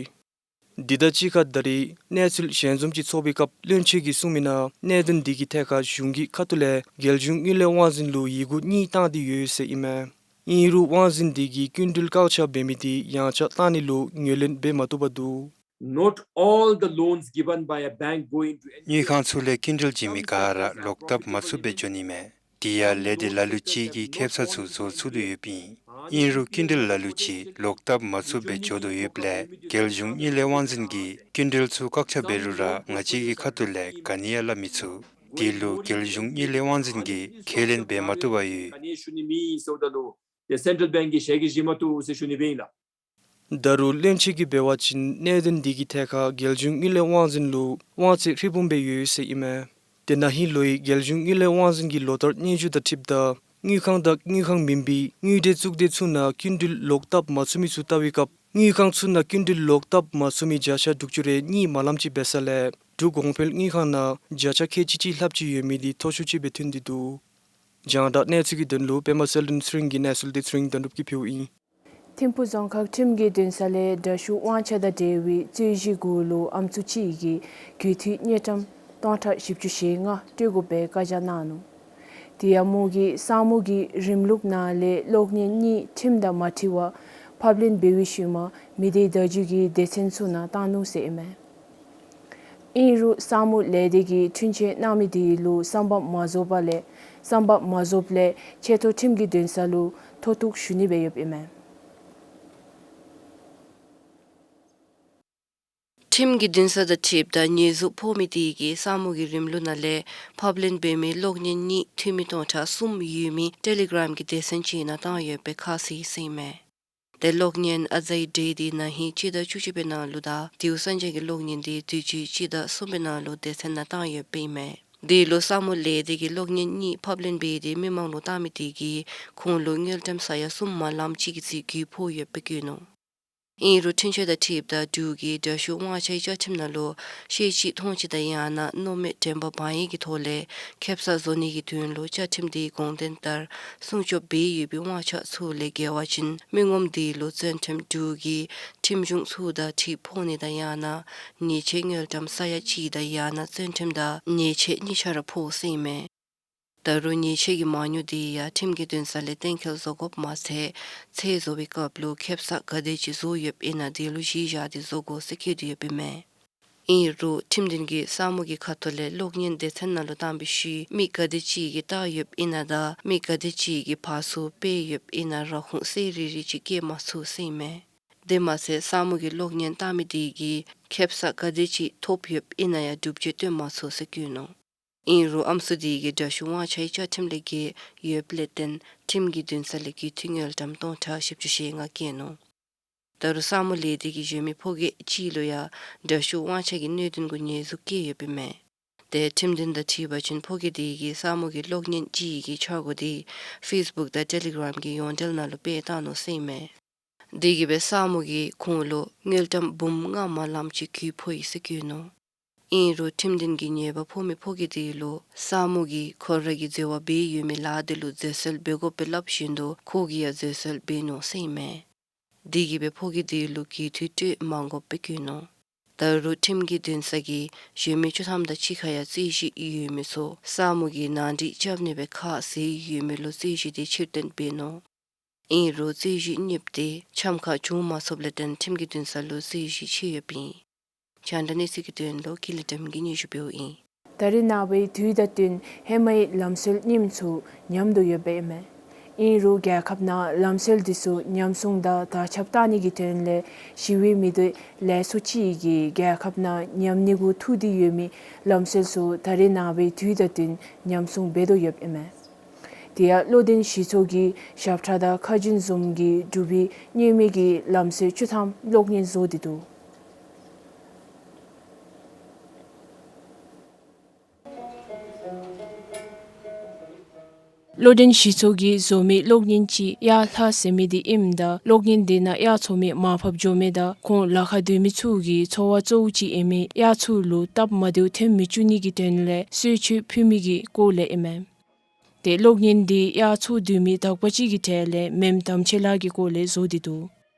འདི་དང་གཅིག་ཁར་ད་རིས་གནས་ཚུལ་ཞལ་འཛོམས་ཅིག་ཚོགས་པའི་སྐབས་བློན་ཆེན་གྱིས་གསུངས་མི་ནང་གནད་དོན་འདི་གི་ཐད་ཁར་གཞུང་གི་ཁ་ཐུག་ལས་རྒྱལ་གཞུང་དངུལ་ལས་དབང་འཛིན་ལུ་ཡི་གུ་གཉིས་བཏང་སྟེ་ཡོད་ཟེར་ཨིན་མས། ཨིན་རུང་དབང་འཛིན་འདི་གིས་སྐྱིན་འགྲུལ་བཀག་ཆ་འབད་མི་འདི་ཡངས་ཆག་བཏང་ནི་ལུ་ངོས་ལེན་འབད་མ་བཏུབ་པར་འདུག། Not all the loans given by a bank go into any དངུལ་ཁང་ཚུ་ལས་སྐྱིན་འགྲུལ་བྱིན་མི་ག་ར་ལོག་བཏབ་མ་ཚུགས་པར་འགྱོ་ནི་མས། དེ་ཡང་ལས་སྡེ་ལ་ལུ་ཅིག་གིས་ཁེ་སང་ཚུ་བཟོ་ཚུགས་དོ་ཡོདཔ་ཨིན། ཨིན་རུང་སྐྱིན་འགྲུལ་ལ་ལུ་ཅིག་ལོག་བཏབ་མ་ཚུགས་པར་འགྱོ་དོ་ཡོདཔ་ལས་རྒྱལ་གཞུང་དངུལ་ལས་དབང་འཛིན་གྱིས་སྐྱིན་འགྲུལ་ཚུ་བཀག་ཆ་འབད་རུང་ར་ང་བཅས་ཀྱི་ཁ་ཐུག་ལས་ག་ནི་ཡང་སླབ་མི་ཚུགས། དེ་ལུ་རྒྱལ་གཞུང་དངུལ་ལས་དབང་འཛིན་གྱིས་ཁས་ལེན་འབད་མ་བཏུབ་པར་ཡོད། ག་ནི་ཞུ་ནི་མེད་ཟེརཝ་ད་ལུ་ཏེ་སེན་ཊལ་བེངཀ་གིས་ཞལ་གྱིས་བཞེས་མ་བཏུབ་ཟེར་ཞུ་ནི་སྦེ་ཨིན་ལགས། ད་རུང་བློན་ཆེན་གྱིས་འབད་བ་ཅིན་གནད་དོན་འདི་གི་ཐད་ཁར་རྒྱལ་གཞུང་དངུལ་ལས་དབང་འཛིན་ལུ་དབང་ཚད་ཧྲིལ་བུམ་སྦེ་ཡོད་ཟེར་ཨིན་མས། ཏེ་ན་ཧིང་ལོའི་རྒྱལ་གཞུང་དངུལ་ལས་དབང་འཛིན་གྱི་ལོ་ལྟར་སྙན་ཞུ་དང་འཁྲིལཝ་ད་དངུལ་ཁང་དང་དངུལ་ཁང་མེན་པའི་དངུལ་འབྲེལ་གཙུག་སྡེ་ཚུ་ནང་སྐྱིན་འགྲུལ་ལོག་བཏབ་མ་ཚུགས་མི་ཚུ་བལྟ་བའི་སྐབས་དངུལ་ཁང་ཚུ་ནང་སྐྱིན་འགྲུལ་ལོག་བཏབ་མ་ཚུགས་མི་བརྒྱ་ཆ་དྲུག་ཅུ་རེ་གཉིས་མ་ལངམ་ཅིག་འབད་ས་ལས་འབྲུག་གོང་འཕེལ་དངུལ་ཁང་ནང་བརྒྱ་ཆ་ཁལ་གཅིག་གཅིག་ལྷགཔ་ཅིག་ཡོད་མི་འདི་མཐོ་ཤོས་ཅིག་སྦེ་ཐོན་ཏེ་འདུག། རྒྱང་བསྒྲགས་གནས་ཚུལ་གྱི་དོན་ལུ་པདྨ་གསལ་སྒྲོན་ཚེ་རིང་གི་གནས་ཚུལ་འདི་ཚེ་རིང་དོན་གྲུབ་ཀྱིས་ཕུལཝ་ཨིན། ཐིམ་ཕུག་རྫོང་ཁག་ཁྲིམས་ཀྱི་འདུན་ས་ལས་དྲག་ཤུགས་དབང་ཆ་དང་འབྲེལ་བའི་རྩོད་གཞི་གུ་ལུ་ཨམ་སྲུ་ཅིག་གིས་གུས་འཐུས་དངུལ་ཀྲམ་སྟོང་ཕྲག་བཞི་བཅུ་ཞེ་ལྔ་སྤྲོད་དགོ་པའི་བཀའ་རྒྱ་གནང་ནུག། དེ་ཡང་མོ་གིས་ས་མོ་གི་རིམ་ལུགས་ནང་ལས་གློག་བརྙན་གཉིས་ཁྲིམས་དང་མ་འཁྲིལ་བར་ཕབ་ལེན་འབད་བའི་ཤུལ་མ་མི་སྡེ་བརྡ་བརྒྱུད་ཀྱི་སྡེ་ཚན་ཚུ་ནང་བཏང་ནུག་ཟེར་ཨིན་མས། ཨིན་རུང་ས་མོ་ལས་སྡེ་གིས་འཁྲུན་ཆོད་གནང་མི་དེ་ལུ་བསམ་པ་མ་རྫོགས་པ་ལས་བསམ་པ་མ་རྫོགསཔ་ལས་ཆེ་མཐོ་ཁྲིམས་ཀྱི་འདུན་ས་ལུ་མཐོ་གཏུགས་ཞུ་ནི་སྦེ་ཡོདཔ་ཨིན་མས། ཁྲིམས་ཀྱི་འདུན་ས་དང་འཁྲིལཝ་ད་ཉེས་འཛུགས་ཕོག་མི་དེ་གིས་ས་མོ་གི་རིམ་ལུགས་ནང་ལས་ཕབ་ལེན་འབད་མི་གློག་བརྙན་གཉིས་འཐུས་མི་སྟོང་ཕྲག་གསུམ་ཡོད་མི་ཊེ་ལི་གྲམ་གྱི་སྡེ་ཚན་ཅིག་ནང་བཏང་ཡོད་པའི་ཁ་གསལ་ཟེར་ཨིན་མས། ཏེ་གློག་བརྙན་ཨ་ཛའི་འདྲེ་འདི་ན་ཧིང་སྤྱི་ཟླ་བཅུ་གཅིག་པའི་ནང་ལུ་དང་དེའུ་སངས་རྒྱས་ཀྱི་གློག་བརྙན་འདི་དུས་ཅི་སྤྱི་ཟླ་གསུམ་པའི་ནང་ལུ་སྡེ་ཚན་ནང་བཏང་ཡོདཔ་ཨིན་མས། དེ་ལུ་ས་མོ་ལས་སྡེ་གིས་གློག་བརྙན་གཉིས་ཕབ་ལེན་འབད་དེ་མི་མང་ལུ་བཏང་མི་དེ་གིས་ཁོང་ལུ་དངུལ་ཀྲམ་ས་ཡ་གསུམ་མ་ལངམ་ཅིག་གི་རྩིས་རྒུད་ཕོག་ཡོདཔ་སྦེ་བཀོད་ནུག། ཨིན་རུང་འཁྲུན་ཆོད་དང་འཁྲིལཝ་ད་འབྲུག་གི་དྲག་ཤུགས་དབང་ཆའི་བཅའ་ཁྲིམས་ནང་ལུ་ཤེས་བཞིན་མཐོང་བཞིན་དང་ཡང་ན་མནོ་མེད་དྲན་པ་སྦང་ཡི་གི་ཐོག་ལས་ཁེབ་ས་བཟོ་ནི་གི་དོན་ལུ་བཅའ་ཁྲིམས་དེའི་དགོངས་དོན་ལྟར་སྲུང་སྐྱོབ་འབད་ཡོད་པའི་དབང་ཆ་ཚུ་ལས་འགལ་བ་ཅིན་མི་ངོམ་དེ་ལུ་བཙོན་ཁྲིམས་འབྲུག་གི་ཁྲིམས་གཞུང་ཚུ་དང་འཁྲིལ་ཕོག་ནི་དང་ཡང་ན་ཉེས་ཆད་དངུལ་ཀྲམ་ས་ཡ་གཅིག་དང་ཡང་ན་བཙོན་ཁྲིམས་དང་ཉེས་ཆད་གཉིས་ཆ་ར་ཕོག་ཟེར་ཨིན་མས། ད་རུང་ཉེས་ཆད་ཀྱི་མ་དངུལ་དེ་ཡང་ཁྲིམས་ཀྱི་འདུན་ས་ལས་གཏན་འཁེལ་བཟོ་དགོཔ་མ་ཚད་ཚད་བཟོ་བའི་སྐབས་ལུ་ཁེབ་ས་ག་དེ་ཅིག་བཟོ་ཡོདཔ་ཨིན་ན་དེ་ལུ་གཞི་བཞག་སྟེ་བཟོ་དགོ་ཟེར་བཀོད་དེ་ཡོདཔ་ཨིན་མས། ཨིན་རུང་ཁྲིམས་འདུན་གྱིས་ས་མོ་གི་ཁ་ཐུག་ལས་གློག་བརྙན་སྡེ་ཚན་ནང་ལུ་བཏང་བའི་ཤུལ་མི་ག་དེ་ཅིག་གིས་བལྟ་ཡོདཔ་ཨིན་ན་དང་མི་ག་དེ་ཅིག་གིས་ཕར་ཚུར་སྤེལ་ཡོདཔ་ཨིན་ན་ར་ཁུངས་གསལ་རི་རི་ཅིག་བཀོད་མ་ཚུགས་ཟེར་ཨིན་མས། དེ་མ་ཚད་ས་མོ་གིས་གློག་བརྙན་བལྟ་མི་དེ་གིས་ཁེབ་ས་ག་དེ་ཅིག་ཐོབ་ཡོདཔ་ཨིན་ན་ཡང་སྒྲུབ་བྱེད་སྟོན་མ་ཚུགས་ཟེར་བཀོད་ནུག། ཨིན་རུང་ཨམ་སྲུ་དེ་གིས་དྲག་ཤོས་དབང་ཆ་གི་བཅའ་ཁྲིམས་ལས་འགལ་ཡོདཔ་ལས་བརྟེན་ཁྲིམས་ཀྱི་འདུན་ས་ལས་རྒུད་འཐུས་དངུལ་ཀྲམ་སྟོང་ཕྲག་བཞི་བཅུ་ཞེ་ལྔ་བཀལ་ནུག། ད་རུང་ས་མོ་ལས་སྡེ་གིས་གཞན་མི་ཕོ་སྐྱེས་གཅིག་ལུ་ཡང་དྲག་ཤོས་དབང་ཆ་གི་གནད་དོན་གུ་ཉེས་འཛུགས་བཀལ་ཡོདཔ་ཨིན་མས། དེ་ཁྲིམས་འདུན་དང་འཁྲིལ་བ་ཅིན་ཕོ་སྐྱེས་དེ་གིས་ས་མོ་གི་གློག་བརྙན་ཅིག་གི་འཆར་སྒོ་དེ་ཕེསི་བུཀ་དང་ཊེ་ལི་གརམ་གྱི་ཡོངས་འབྲེལ་ནང་ལུ་སྤེལ་བཏང་ནུག་ཟེར་ཨིན་མས། དེ་གིས་སྦེ་ས་མོ་གིས་ཁོང་ལུ་དངུལ་ཀྲམ་འབུམ་ལྔ་མ་ལངམ་ཅིག་གུ་ཕོག་ཡི་ཟེར་བཀོད་ནུག། ཨིན་རུང་ཁྲིམས་འདུན་གྱིས་ཉེས་པ་ཕོག་མི་ཕོ་སྐྱེས་དེ་ལུ་ས་མོ་གིས་ཁོ་ར་གིས་འཛོལ་བ་འབད་ཡོད་མི་ལཱ་དེ་ལུ་འཛོལ་སེལ་འབད་དགོ་པའི་སླབ་བཞིན་དུ་ཁོ་གིས་ཡང་འཛོལ་སེལ་འབད་ནུག་ཟེར་ཨིན་མས། དེ་གིས་སྦེ་ཕོ་སྐྱེས་དེ་ལུ་རྒུད་འཐུས་སྤྲོད་མ་དགོཔ་སྦེ་བཀོད་ནུག། ད་རུང་ཁྲིམས་ཀྱི་འདུན་ས་གིས་གཞན་མི་བཅུ་ཐམ་དང་གཅིག་ཁར་ཡང་རྩོད་གཞི་ཡོད་མི་ཚུ་ས་མོ་གིས་ནང་འགྲིག་རྐྱབ་ནི་སྦེ་ཁ་བཟེད་ཡོད་མི་ལུ་རྩོད་གཞི་དེ་ཕྱིར་འདོན་འབད་ནུག། ཨིན་རུང་རྩོད་གཞི་གཉིསཔོ་དེ་འཆམ་ཁ་བྱུང་མ་ཚུགསཔ་ལས་བརྟེན་ཁྲིམས་ཀྱི་འདུན་ས་ལུ་རྩོད་གཞི་ཕྱེ་ཡོདཔ་ཨིན། རྒྱང་བསྒྲགས་གནས་ཚུལ་གྱི་དོན་ལུ་ཀུན་ལེགས་སྒྲོལ་མ་གིས་སྙན་ཞུ་འབདཝ་ཨིན། ད་རེས་ནངས་པའི་དུས་དང་བསྟུན་ཧེ་མའི་ལམ་སྲོལ་རྙིངམ་ཚུ་ཉམས་དོ་ཡོདཔ་ཨིན་མས། ཨིན་རུང་རྒྱལ་ཁབ་ནང་ལམ་སྲོལ་འདི་ཚུ་ཉམས་སྲུང་དང་དར་ཁྱབ་གཏང་ནི་གི་དོན་ལས་ཞི་བའི་མི་སྡེ་ལེ་ཤ་ཅིག་གིས་རྒྱལ་ཁབ་ནང་ཉམས་ནི་གུ་ཐུག་སྟེ་ཡོད་མི་ལམ་སྲོལ་ཚུ་ད་རེས་ནངས་པའི་དུས་དང་བསྟུན་ཉམས་སྲུང་འབད་དོ་ཡོདཔ་ཨིན་མས། དེ་ཡང་བློ་ལྡན་གཞི་ཚོགས་ཀྱི་ཞབས་ཁྲ་དང་ཁ་རྒྱུན་བཟུམ་གྱི་འབྲུག་པའི་མཉམ་མེད་ཀྱི་ལམ་སྲོལ་བཅུ་ཐམ་གློག་བརྙན་བཟོ་སྟེ་འདུག། བློ་ལྡན་གཞི་ཚོགས་ཀྱིས་བཟོ་མི་གློག་བརྙན་ཅིག་གཡག་ལྷ་ཟེར་མི་དེ་ཨིནམ་ད་གློག་བརྙན་དེ་ནང་གཡག་འཚོ་མི་མར་ཕབ་འགྱོ་མི་དང་ཁོང་ལ་ཁར་སྡོད་མི་ཚུ་གི་འཚོ་བ་གཙོ་བོ་ཅིག་ཨིན་མི་གཡག་ཚུ་ལུ་སྟབས་མ་བདེཝ་ཐོན་མི་བཅུག་ནི་གི་དོན་ལས་གསོལ་མཆོད་ཕུལ་མི་གི་སྐོར་ལས་ཨིན་མས། དེ་གློག་བརྙན་དེ་གཡག་འཚོ་སྡོད་མི་དག་པ་ཅིག་གི་གྲལ་ལས་མེམ་དམ་ཆོས་ལགས་ཀྱི་སྐོར་ལས་བཟོ་སྟེ་འདུག།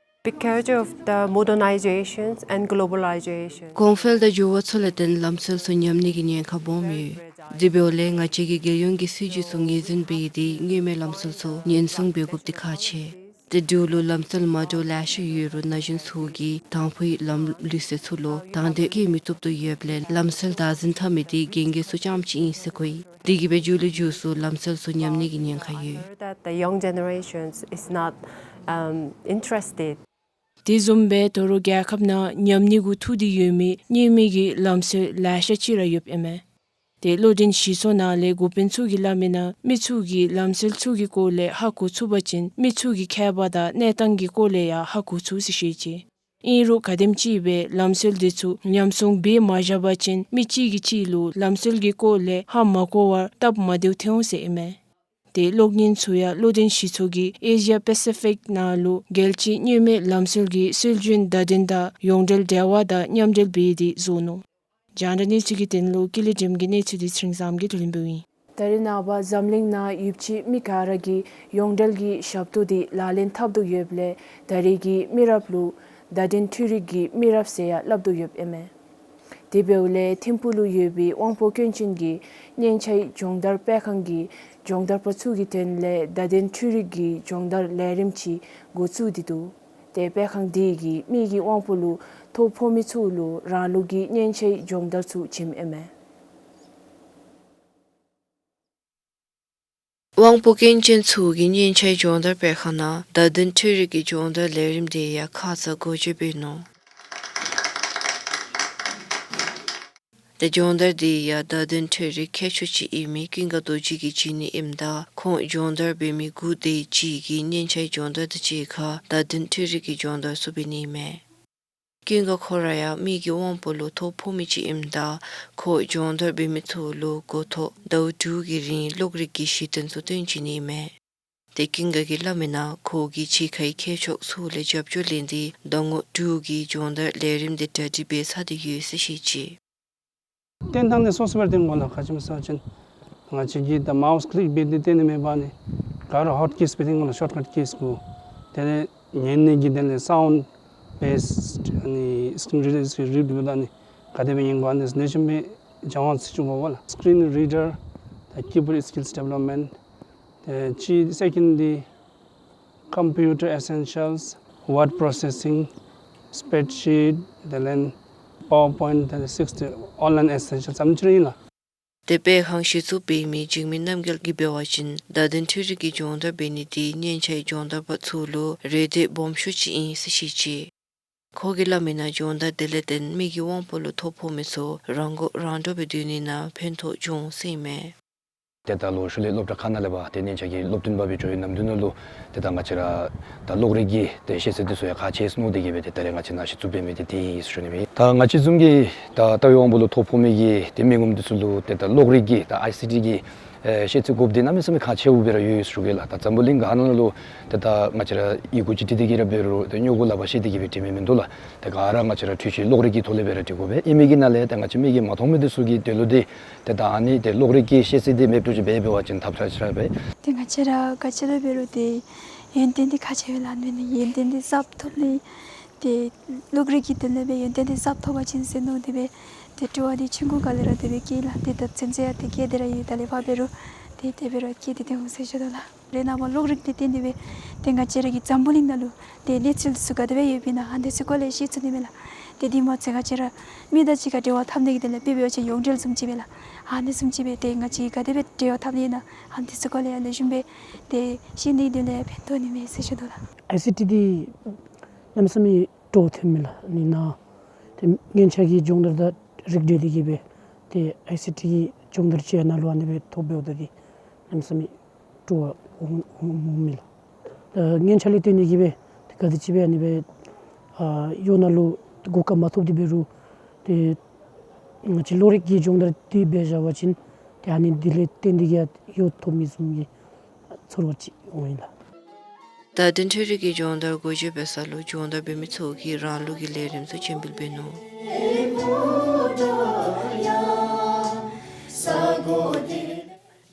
Because of the modernizations and globalization. གོང་འཕེལ་དང་འགྱུར་བ་ཚུ་ལས་བརྟེན་ལམ་སྲོལ་ཚུ་ཉམས་ནི་གི་ཉེན་ཁ་སྦོམ་ཡོད། དེ་འབདཝ་ལས་ང་བཅས་ཀྱི་རྒྱལ་ཡོངས་ཀྱི་སྲིད་བྱུས་ཚུ་ངོས་འཛིན་འབད་དེ་མཉམ་མེད་ལམ་སྲོལ་ཚུ་ཉེན་སྲུང་འབད་དགོཔ་དེ་ཁག་ཆེ། དེ་འབྲུག་ལུ་ལམ་སྲོལ་མ་འདྲཝ་ལེ་ཤ་ཡོད་རུང་ན་གཞོན་ཚུ་གིས་དང་ཕུའི་ལམ་ལུགས་སྲོལ་ཚུ་ལུ་དང་འདོད་བསྐྱེད་མི་བཏུབ་ཏུ་ཡོདཔ་ལས་ལམ་སྲོལ་བདག་འཛིན་འཐབ་མི་དེ་རྒན་རྒས་ཚུ་རྐྱངམ་ཅིག་ཨིན་ཟེར་གོ་ཡི། དེ་གིས་སྦེ་མཇུག་ལུ་མཇུག་སུ་ལམ་སྲོལ་ཚུ་ཉམས་ནི་གི་ཉེན་ཁ་ཡོད། That the young generations is not, um, interested. དེ་བཟུམ་སྦེ་ད་རུང་རྒྱལ་ཁབ་ནང་ཉམས་ནི་གུ་ཐུག་སྟེ་ཡོད་མི་མཉམ་མེད་ཀྱི་ལམ་སྲོལ་ལེ་ཤ་ཅིག་ར་ཡོདཔ་ཨིན་མས། དེ་བློ་ལྡན་གཞི་ཚོགས་ནང་ལས་འགོ་དཔོན་ཚུ་གིས་སླབ་མི་ནང་མི་ཚུ་གིས་ལམ་སྲོལ་ཚུ་གི་སྐོར་ལས་ཧ་གོ་ཚུགས་པ་ཅིན་མི་ཚུ་གི་ཁྱད་པར་དང་གནས་སྟངས་ཀྱི་སྐོར་ལས་ཡང་ཧ་གོ་ཚུགས་ཟེར་བཤད་ཅི། ཨིན་རུང་ག་དེམ་ཅིག་སྦེ་ལམ་སྲོལ་དེ་ཚུ་ཉམས་སྲུང་འབད་མ་བཞག་པ་ཅིན་མི་གཅིག་གིས་གཅིག་ལུ་ལམ་སྲོལ་གྱི་སྐོར་ལས་ཧ་མ་གོ་བར་སྟབས་མ་བདེཝ་ཐོན་འོང་ཟེར་ཨིན་མས། དེ་གློག་བརྙན་ཚུ་ཡང་བློ་ལྡན་གཞི་ཚོགས་ཀྱིས་ཨེ་ཤི་ཡ་པེ་སི་ཕིག་ནང་ལུ་རྒྱལ་སྤྱིའི་མཉམ་མེད་ལམ་སྲོལ་གྱི་སྲོལ་རྒྱུན་བརྡ་དོན་དང་ཡོངས་འབྲེལ་འབྲེལ་བ་དང་མཉམ་འབྲེལ་འབད་དེ་བཟོ་ནུག། རྒྱང་བསྒྲགས་གནས་ཚུལ་གྱི་དོན་ལུ་ཀུན་ལེགས་སྒྲོལ་མ་གི་གནས་ཚུལ་དེ་ཚེ་རིང་བཟངམོ་གིས་བསྡུ་ལེན་འབདཝ་ཨིན། ད་རེས་ནངས་པ་འཛམ་གླིང་ནང་ཡོད་ཚད་མི་ག་ར་གིས་ཡོངས་འབྲེལ་གྱི་ཞབས་ཏོག་དེ་ལག་ལེན་འཐབ་དོ་ཡོདཔ་ལས་ད་རེས་ཀྱི་མི་རབས་ལུ་བརྡ་དོན་འཕྲུལ་རིག་གི་མི་རབས་ཟེར་ཡང་སླབ་དོ་ཡོདཔ་ཨིན་མས། དེ་འབདཝ་ལས་ཐིམ་ཕུག་ལུ་ཡོད་པའི་དབང་པོ་སྐྱོན་ཅན་གྱི་སྙན་ཆའི་སྦྱོང་བརྡར་སྤེལ་ཁང་གི་སྦྱོང་བརྡར་པ་ཚུ་གི་དོན་ལས་བརྡ་དོན་འཕྲུལ་རིག་གི་སྦྱོང་བརྡར་ལས་རིམ་ཅིག་འགོ་བཙུགས་ཏེ་འདུག། དེ་སྤེལ་ཁང་དེ་གིས་མི་གི་དབང་པོ་ལུ་ཐོ་ཕོག་མི་ཚུ་ལུ་རང་ལུགས་ཀྱི་སྙན་ཆའི་སྦྱོང་བརྡར་ཚུ་བྱིནམ་ཨིན་མས། དབང་པོ་སྐྱོན་ཅན་ཚུ་གི་སྙན་ཆའི་སྦྱོང་བརྡར་སྤེལ་ཁང་ནང་བརྡ་དོན་འཕྲུལ་རིག་གི་སྦྱོང་བརྡར་ལས་རིམ་དེ་ཡང་ཁ་ཙ་འགོ་འབྱེད་འབད་ནུག། དེ་སྦྱོང་བརྡར་དེ་ཡང་བརྡ་དོན་འཕྲུལ་རིག་མཁས་མཆོག་ཅིག་ཨིན་མི་ཀུན་དགའ་རྡོ་རྗེ་གིས་བྱིན་ནི་ཨིནམ་ད་ཁོང་སྦྱོང་བརྡར་འབད་མི་དགུ་དེ་ཅིག་གིས་སྙན་ཆའི་སྦྱོང་བརྡར་དང་གཅིག་ཁར་བརྡ་དོན་འཕྲུལ་རིག་གི་སྦྱོང་བརྡར་ཚུ་འབད་ནི་ཨིན་མས། ཀུན་དགའ་ཁོ་ར་ཡང་མི་གི་དབང་པོ་ལུ་ཐོ་ཕོག་མི་ཅིག་ཨིནམ་ད་ཁོ་སྦྱོང་བརྡར་འབད་མི་ཚུ་ལུ་འགོ་ཐོག་ཟླཝ་དྲུག་གི་རིང་གློག་རིག་གི་གཞི་རྟེན་ཚུ་སྟོན་བྱིན་ནི་ཨིན་མས། དེ་ཀུན་དགའ་གིས་སླབ་མི་ནང་ཁོ་གིས་ཕྱི་ཁའི་མཁས་མཆོག་ཚུ་ལས་རྒྱབ་སྐྱོར་ལེན་ཏེ་ཟླ་ངོ་དྲུག་གི་སྦྱོང་བརྡར་ལས་རིམ་དེ་གྲ་སྒྲིག་འབད་ཚར་ཏེ་ཡོད་ཟེར་བཤད་ཅི། བསྟན་ཐངས་ནི་སོ་སོ་སྦེ་བསྟན་དགོ་ལགས། ག་ཅི་སྨོ་ཟེར་བ་ཅིན་ང་བཅས་ཀྱིས་ད་མའུས་ཀླིག་འབད་དེ་བསྟན་ནི་མེད་པར་ནི་ག་ར་ཧོཊ་ཀིས་སྦེ་བསྟན་དགོ་ལགས། ཤོཊ་ཀཊ་ཀིས་གུ། དེ་ལས་ཉན་ནི་གི་དེ་ལས་སའུནཌ་བེསཌ་ཨ་ནི་སི་ཀྲིན་རི་ཌར་རིཌ་འབདཝ་ད་ནི་ག་དེ་སྦེ་ཉན་དགོ་ཨ་ནི་ལེགས་ཤོམ་སྦེ་སྦྱང་བ་ཚུགས་དགོ་པས་ལགས། སི་ཀྲིན་རི་ཌར་ Keyboard skills development, དེ་གཅིག་second འདི་computer essentials, word processing, spreadsheet, དེ་ལས་PowerPoint, དེ་ལས་six འདི་online essentials ཨ་ནི་བཅུ་རེ་ཨིན་ལགས། དེ་སྦེ་ཧང་གཞི་བཙུགས་འབད་མི་འཇིགས་མེད་རྣམ་རྒྱལ་གྱིས་འབད་བ་ཅིན་བརྡ་དོན་འཕྲུལ་རིག་གི་སྦྱོང་བརྡར་འབད་ནི་འདི་སྙན་ཆའི་སྦྱོང་བརྡར་པ་ཚུ་ལུ་རེ་འདོད་སྦོམ་ཤོས་ཅིག་ཨིན་ཟེར་བཤད་ཅི། ཁོ་གིས་སླབ་མིའི་ནང་སྦྱོང་བརྡར་དེ་ལས་བརྟེན་མི་གི་དབང་པོ་ལུ་ཐོ་ཕོག་མི་ཚུ་རང་མགོ་རང་འདྲོངས་སྦེ་སྡོད་ནི་ནང་ཕན་ཐོགས་འབྱུང་ཟེར་ཨིན་མས། ཏེ་ད་ལོ་ཤུལ་ལས་སློབ་གྲྭ་ཁག་ནང་ལས་འབད་ཏེ་སྙན་ཆ་གི་སློབ་སྟོན་པ་སྦེ་འགྱོ་བའི་ནམ་དུས་ནང་ལུ་ཏེ་ད་ང་བཅས་ར་ད་གློག་རིག་གི་ཏེ་ཤེས་ཚད་འདི་ཚུ་ཡང་ཁག་ཆེ་ཟེར་མནོ་སྟེ་གིས་སྦེ་ཏེ་ད་རེས་ང་བཅས་ནཱ་གཞི་བཙུགས་འབད་མི་འདི་དེ་ཨིན་ཟེར་ཞུ་ནི་མས། ད་ང་བཅས་བཟུམ་གྱི་ད་ལྟ་བའི་དབང་པོ་ལུ་ཐོ་ཕོག་མི་གི་ཏེ་མི་ངོམ་འདི་ཚུ་ལུ་ཏེ་ད་གློག་རིག་གི་ད་ཨའི་སི་ཊི་གི་ཨེ་ཤེས་ཚད་དགོཔ་འདི་གནམ་མེད་ས་མེད་ཁག་ཆེཝ་སྦེ་ར་ཡོད་ཟེར་ཞུ་གེ་ལགས། ད་འཛམ་བུ་གླིང་ག་ནང་ལུ་ཏེ་ད་ང་བཅས་ར་ཡི་གུ་ཅིག་བྲི་སྟེ་གིས་ར་འབད་རུང་ཏེ་སྨྱུ་གུ་ལག་པར་བཤེད་དེ་གིས་སྦེ་བྲི་མི་མིན་འདུག་ལགས། ཏེ་ག་ར་ང་བཅས་ར་འཕྲུལ་ཆས་གློག་རིག་གི་ཐོག་ལས་སྦེ་ར་བྲི་དགོ་པས། ཨིན་མི་གི་ནང་ལས་ཏེ་ང་བཅས་མི་གིས་མ་མཐོང་མི་འདི་ཚུ་གི་དོན་ལུ་འདི་ཏེ་ད་ཨ་ནི་ཏེ་གློག་རིག་གི་ཤེས་ཚད་འདི་མེདཔ་ཅིག་འབད་འབད་བ་ཅིན་ཐབས་ཆག་ཆག་པས། ཏེ་ང་བཅས་ར་ག་ཅི་ར་འབད་རུང་ཏེ་ཡོན་ཏན་འདི་ཁག་ཆེ་བས་ལགས། ཨ་ནི་ཡོན་ཏན་འདི་གསརཔ་ཐོབ་ནི་ཏེ་གློག་རིག་གི་དོན་ལས་སྦེ་ཡོན་ཏན་འདི་གསརཔ་ཐོབ་པ་ཅིན་ཟེར་མནོ་སྟེ་སྦེ་ཏེ་སྤྲོ་བ་འདི་ཆུང་ཀུ་སྒང་ལས་ར་དེ་སྦེ་སྐྱེས་ལགས། ཏེ་ད་ཚུན་ཚོད་ཡང་ཏེ་སྐྱེས་ཏེ་ར་ཡོད། ད་ལས་ཕར་འབད་རུང་ཏེ་དེ་སྦེ་ར་སྐྱེས་ཏེ་སྡོད་འོང་ཟེར་ཞུ་དོ་ལགས། རེ་ནངས་པ་གློག་རིག་འདི་བརྟེན་ཏེ་སྦེ་ཏེ་ང་བཅས་ར་གི་འཛམ་བུ་གླིང་ནང་ལུ་ཏེ་གནས་ཚུལ་འདི་ཚུ་ག་དེ་སྦེ་ཡོདཔ་ཨིན་ན་ཨ་ནི་འདི་ཚུ་སྐོར་ལས་ཤེས་ཚུགས་ནི་མས་ལགས། ཏེ་དེ་མ་ཚད་ང་བཅས་ར་མི་དང་གཅིག་ཁར་འབྲེལ་བ་འཐབ་ནི་གི་དོན་ལས་དཔེ་འབད་བ་ཅིན་ཡོངས་འབྲེལ་བཟུམ་ཅིག་སྦེ་ལགས། ཨ་ནི་བཟུམ་ཅིག་སྦེ་ཏེ་ང་བཅས་ག་དེ་སྦེ་འབྲེལ་བ་འཐབ་ནི་ཨིན་ན་ཨ་ནི་འདི་ཚུ་སྐོར་ལས་ཡང་ལེགས་ཤོམ་སྦེ་ཏེ་ཤེས་ནི་གི་དོན་ལས་ཕན་ཐོགས་ནི་མས་ཟེར་ཞུ་དོ་ལགས། ཨའི་སི་ཊི་འདི་གནམ་མེད་ས་མེད་སྤྲོ་བ་ཐོན་མས་ལགས། ཨ་ནི་ནཱ་ཏེ་སྙན་ཆ་གི་སྦྱོང་བརྡར་དང་རིགས་བསྒྲེས་ཏེ་གིས་སྦེ་ཏེ་ཨའི་སི་ཊི་གི་སྦྱོང་བརྡར་ཅིག་ཡང་ནཱ་ལུ་ཨ་ནི་སྦེ་ཐོབ་འབདཝ་ད་འདི་གནམ་མེད་ས་མེད་སྤྲོ་བ་འོང་འོང་འོང་མས་ལགས། ད་སྙན་ཆ་ལས་བརྟེན་ཏེ་གིས་སྦེ་ཏེ་ག་དེ་ཅིག་སྦེ་ཨ་ནི་སྦེ་ཨ་ཡོད་ནཱ་ལུ་གོ་སྐབས་མ་ཐོབ་སྟེ་འབད་རུང་ཏེ་ང་བཅས་གློག་རིག་གི་སྦྱོང་བརྡར་འདི་འབད་བཞག་པ་ཅིན་ཏེ་ཨ་ནི་འདི་ལས་བརྟེན་ཏེ་གིས་ཡོད་ཐོབ་མི་བཟུམ་གྱི་ཚོར་བ་ཅིག་འོང་ཡི་ལགས། ད་དེ་འཕྲུལ་རིག་གི་སྦྱོང་བརྡར་འགོ་འབྱེད་འབད་ས་ལུ་སྦྱོང་བརྡར་འབད་མི་ཚུ་གིས་རང་ལུགས་ཀྱི་ལས་རིམ་ཚུ་སྤྱན་འབུལ་འབད་ནུག།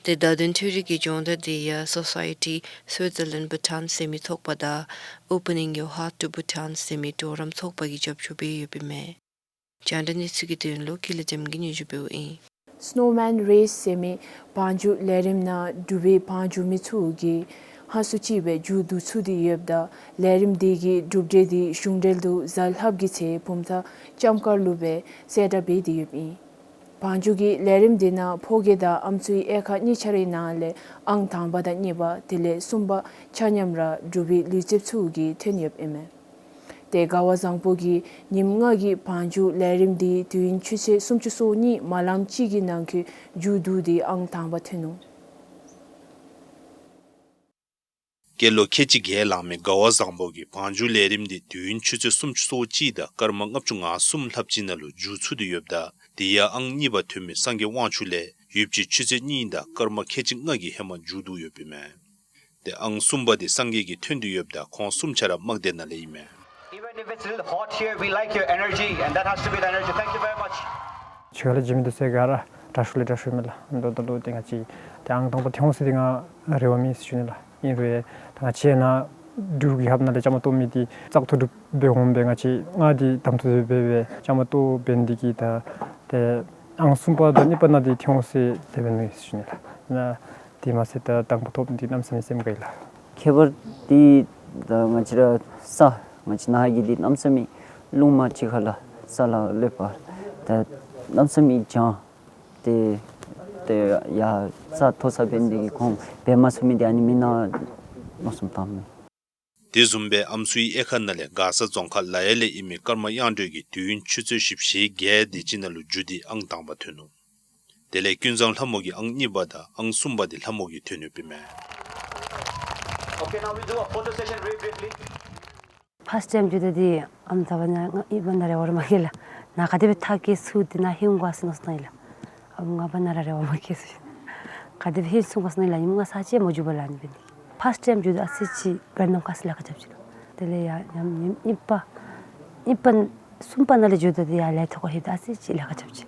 ཏེ་ད་དེ་འཕྲུལ་རིག་གི་སྦྱོང་བརྡར་འདི་ཡང་Society Switzerland Bhutan ཟེར་མི་ཚོགས་པ་དང་Opening Your Heart to Bhutan ཟེར་མི་གྲོགས་རམ་ཚོགས་པ་གིས་རྒྱབ་སྐྱོར་འབད་ཡོདཔ་ཨིན་མས། རྒྱང་བསྒྲགས་གནས་ཚུལ་གྱི་དོན་ལུ་ཀུན་ལེགས་བདེམ་གིས་སྙན་ཞུ་འབདཝ་ཨིན། Snowman Race ཟེར་མི་བང་རྒྱུག་ལས་རིམ་ནང་འབྲུག་པའི་བང་རྒྱུག་མི་ཚུ་གིས་ཧང་སུ་ཅིག་སྦེ་མཇུག་བསྡུ་ཚུགས་ཏེ་ཡོདཔ་ད་ལས་རིམ་འདི་གི་གྲུབ་འབྲས་འདི་གཞུང་འབྲེལ་དུ་གཟའ་ལྷགཔ་གི་ཚེ་བུམ་ཐང་ལྕམ་དཀར་ལུ་སྦེ་གསལ་བསྒྲགས་འབད་དེ་ཡོདཔ་ཨིན། བང་རྒྱུག་གི་ལས་རིམ་འདི་ནང་ཕོ་སྐྱེས་དང་ཨམ་སྲུའི་དབྱེ་ཁག་གཉིས་ཆ་རའི་ནང་ལས་ཨང་དང་པ་དང་གཉིས་པ་དེ་ལས་གསུམ་པ་ཆ་མཉམ་ར་འབྲུག་པའི་ལུས་རྩལཔ་ཚུ་གིས་ཐོན་ཡོདཔ་ཨིན་མས། ཏེ་དགའ་བ་བཟང་པོ་གིས་ཉིནམ་ལྔ་གི་བང་རྒྱུག་ལས་རིམ་འདི་དུས་ཡུན་ཆུ་ཚོད་སུམ་ཅུ་སོ་གཉིས་མ་ལངམ་ཅིག་གི་ནང་འཁོད་མཇུག་བསྡུ་སྟེ་ཨང་དང་པ་ཐོན་ནུག། སྐྱེས་ལོ་ཁལ་གཅིག་བརྒྱད་ལང་མི་དགའ་བ་བཟང་པོ་གིས་བང་རྒྱུག་ལས་རིམ་འདི་དུས་ཡུན་ཆུ་ཚོད་སུམ་ཅུ་སོ་གཅིག་དང་སྐར་མ་ལྔ་བཅུ་ང་གསུམ་ལྷགཔ་ཅིག་ནང་ལུ་མཇུག་ཚུགས་ཏེ་ཡོདཔ་ད་དེ་ཡང་ཨང་གཉིས་པ་ཐོན་མི་སངས་རྒྱས་དབང་ཕྱུག་ལས་ཡུདཔ་ཅིག་ཆུ་ཚོད་གཉིས་དང་སྐར་མ་ཁལ་གཅིག་ལྔ་གི་ཧེ་མ་མཇུག་བསྡུ་ཡོདཔ་ཨིན་མས། ཏེ་ཨང་གསུམ་པ་འདི་སངས་རྒྱས་ཀྱིས་ཐོན་ཏེ་ཡོདཔ་ད་ཁོང་གསུམ་ཆ་ར་དམག་སྡེ་ནང་ལས་ཨིན་མས། Even if it's a little hot here, we like your energy, and that has to be the energy. Thank you very much. ཆེ་ཁ་ལས་མཇལ་མི་འདི་ཚུ་ག་ར་དྲག་ཤོས་ལས་དྲག་ཤོས་མས་ལགས། མདོར་བསྡུ་ལུ་ཏེ་ང་བཅས་ཏེ་ཨང་དང་པ་ཐོན་འོང་ཟེར་ཏེ་ང་རེ་བ་མེད་ཟེར་ཞུ་ནི་ལགས། ཨིན་རུང་ད་ང་བཅས་ནཱ་འབྲུག་གི་ཧཱཔ་ནང་ལས་བཅའ་མར་གཏོགས་མི་འདི་བཙག་འཐུ་གྲུབ་འབད་འོང་སྦེ་ང་བཅས་ལྔ་འདི་གདམ་འཐུ་འབད་སྦེ་བཅའ་མར་གཏོགས་འབད་ནི་འདི་གིས་ད་ཏེ་ཨང་གསུམ་པ་དང་གཉིས་པ་ནང་འདི་ཐོན་འོང་ཟེར་དེ་སྦེ་མནོ་ཡི་ཟེར་ཞུ་ནི་ལགས། ནཱ་དེ་མ་ཚད་ད་དང་པ་ཐོབ་ནི་འདི་གནམ་མེད་ས་མེད་སེམས་དགའ་ཡི་ལགས། ཁྱད་པར་འདི་ད་ང་བཅས་ར་ས་ང་བཅས་ནཱ་གི་འདི་གནམ་མེད་ས་མེད་རླུང་མ་ཅིག་ཁ་ལས་ས་ལས་སླབ་པ་ད་གནམ་མེད་ས་མེད་གྱང་ཏེ་ཏེ་ཡར་ས་མཐོ་ས་འབད་ནི་འདི་གིས་ཁོང་འབད་མ་ཚུགས་མི་འདི་ཨ་ནི་མེན་ན་མནོ་བསམ་བཏངམ་མས། དེ་བཟུམ་སྦེ་ཨམ་སྲུའི་དབྱེ་ཁག་ནང་ལས་མགར་ས་རྫོང་ཁག་ལ་ཡ་ལས་ཨིན་མི་ཀརྨ་དབྱངས་སྒྲོན་གྱིས་དུས་ཡུན་ཆུ་ཚོད་བཞི་བཅུ་ཞེ་བརྒྱད་དེ་ཅིག་ནང་ལུ་མཇུག་སྟེ་ཨང་དང་པ་ཐོན་ནུག། དེ་ལས་ཀུན་བཟང་ལྷ་མོ་གིས་ཨང་གཉིས་པ་དང་ཨང་གསུམ་པ་འདི་ལྷ་མོ་གིས་ཐོན་ཡོདཔ་ཨིན་མས། Okay, now we'll do a photo session very briefly. ཕཱསཊ་ཊའིམ་མཇུག་བསྡུ་འདི་ཨམ་ད་བ་ནཱ་ང་ཨིན་པ་ནཱ་རེ་བ་ར་མ་བསྐྱེད་ལགས། ནཱ་ག་དེ་སྦེ་ཐག་བཅད་ཚུགས་ཏེ་ནཱ་ལྷོད་འོང་ག་ཟེར་མནོ་བསམ་བཏང་ཡི་ལགས། ཨམ་ང་བ་ནཱ་ར་རེ་བ་མ་བསྐྱེད་ཟེར། ག་དེ་སྦེ་ལྷོད་ཚུགས་ག་ཟེར་མནོ་ཡི་ལགས། ཉིནམ་ལྔ་ཚར་ཅིག་མ་མཇུག་པར་ལཱ་ཨ་ནི་འབད་ནི། ཕཱསཊ་ཊའིམ་མཇུག་བསྡུ་ཨ་ཙི་ཅིག་ག་ནམ་མཁའ་ཟེར་ལཱ་ཁག་རྐྱབ་ཅི་ལགས། དེ་ལས་ཡར་ཉིནམ་གཉིས་པ་གཉིས་པ་གསུམ་པ་ནང་ལས་མཇུག་བསྡུ་འདི་ཡར་ལས་ཐོག་ཁར་ལྷོད་དེ་ཨ་ཙི་ཅིག་ལཱ་ཁག་རྐྱབ་ཅི།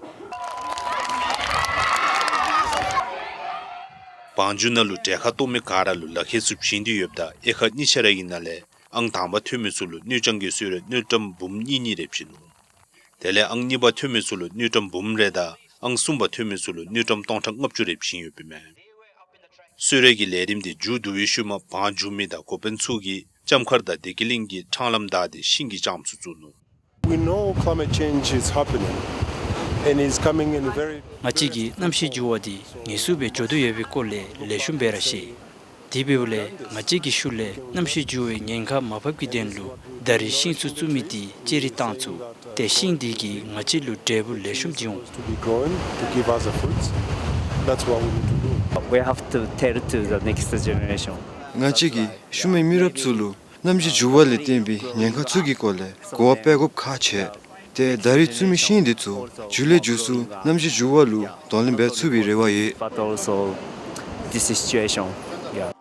བང་རྒྱུག་ནང་ལུ་གྲལ་ཁར་གཏོགས་མི་ག་ར་ལུ་ལག་ཁྱེར་ཚུ་བྱིན་ཏེ་ཡོདཔ་ད་དབྱེ་ཁག་གཉིས་ཆ་ར་གི་ནང་ལས་ཨང་དང་པ་ཐོན་མི་ཚུ་ལུ་དངུལ་རྐྱང་གི་གསོལ་རས་དངུལ་ཀྲམ་འབུམ་གཉིས་གཉིས་རེ་བྱིན་ནུག། དེ་ལས་ཨང་གཉིས་པ་ཐོན་མི་ཚུ་ལུ་དངུལ་ཀྲམ་འབུམ་རེ་དང་ ཨང་གསུམ་པ་ཐོན་མི་ཚུ་ལུ་དངུལ་ཀྲམ་སྟོང་ཕྲག་ལྔ་བཅུ་རེ་བྱིན་ཡོདཔ་ཨིན་མས། གསོལ་རས་ཀྱི་ལས་རིམ་དེ་མཇུག་བསྡུ་བའི་ཤུལ་མ་བང་རྒྱུག་མི་དང་འགོ་དཔོན་ཚུ་གིས་ལྕམ་མཁར་དང་བདེ་སྐྱིད་གླིང་གི་ཁྲང་ལམ་བདའ་སྟེ་ཤིང་གི་ལྕངམ་ཚུ་བཙུགས་ནུག། We know climate change is happening and is coming in very ང་བཅས་ཀྱིས་གནམ་གཤིས་འགྱུར་བ་འདི་ངེས་སུ་སྦེ་འགྱོ་དོ་ཡོད་པའི་སྐོར་ལས་ལེགས་ཤོམ་སྦེ་ར་ཤེས། དེ་འབདཝ་ལས་ང་བཅས་ཀྱི་ཤུལ་ལས་གནམ་གཤིས་འགྱུར་བའི་ཉེན་ཁ་མར་ཕབ་ཀྱི་དོན་ལུ་ད་རིས་ཤིང་ཚུ་བཙུགས་མི་འདི་ཅི་རིགས་བཏང་ཚུགས། ཏེ་ཤིང་འདི་གིས་ང་བཅས་ལུ་འབྲས་བུ་ལེགས་ཤོམ་འབྱུང་། To be growing to give us the fruits. That's what we need to do. We have to tell to the next generation. ང་བཅས་ཀྱིས་ཤུལ་མའི་མི་རབས་ཚུ་ལུ་གནམ་གཤིས་འགྱུར་བ་ལས་བརྟེན་པའི་ཉེན་ཁ་ཚུ་གི་སྐོར་ལས་གོ་བ་སྤེལ་དགོཔ་ཁག་ཆེ། ཏེ་ད་རིས་བཙུགས་མི་ཤིང་འདི་ཚུ་མཇུག་ལས་མཇུག་སུ་གནམ་གཤིས་འགྱུར་བ་ལུ་གདོང་ལེན་འབད་ཚུགས་པའི་རེ་བ་ཡོད། But also this situation. Yeah.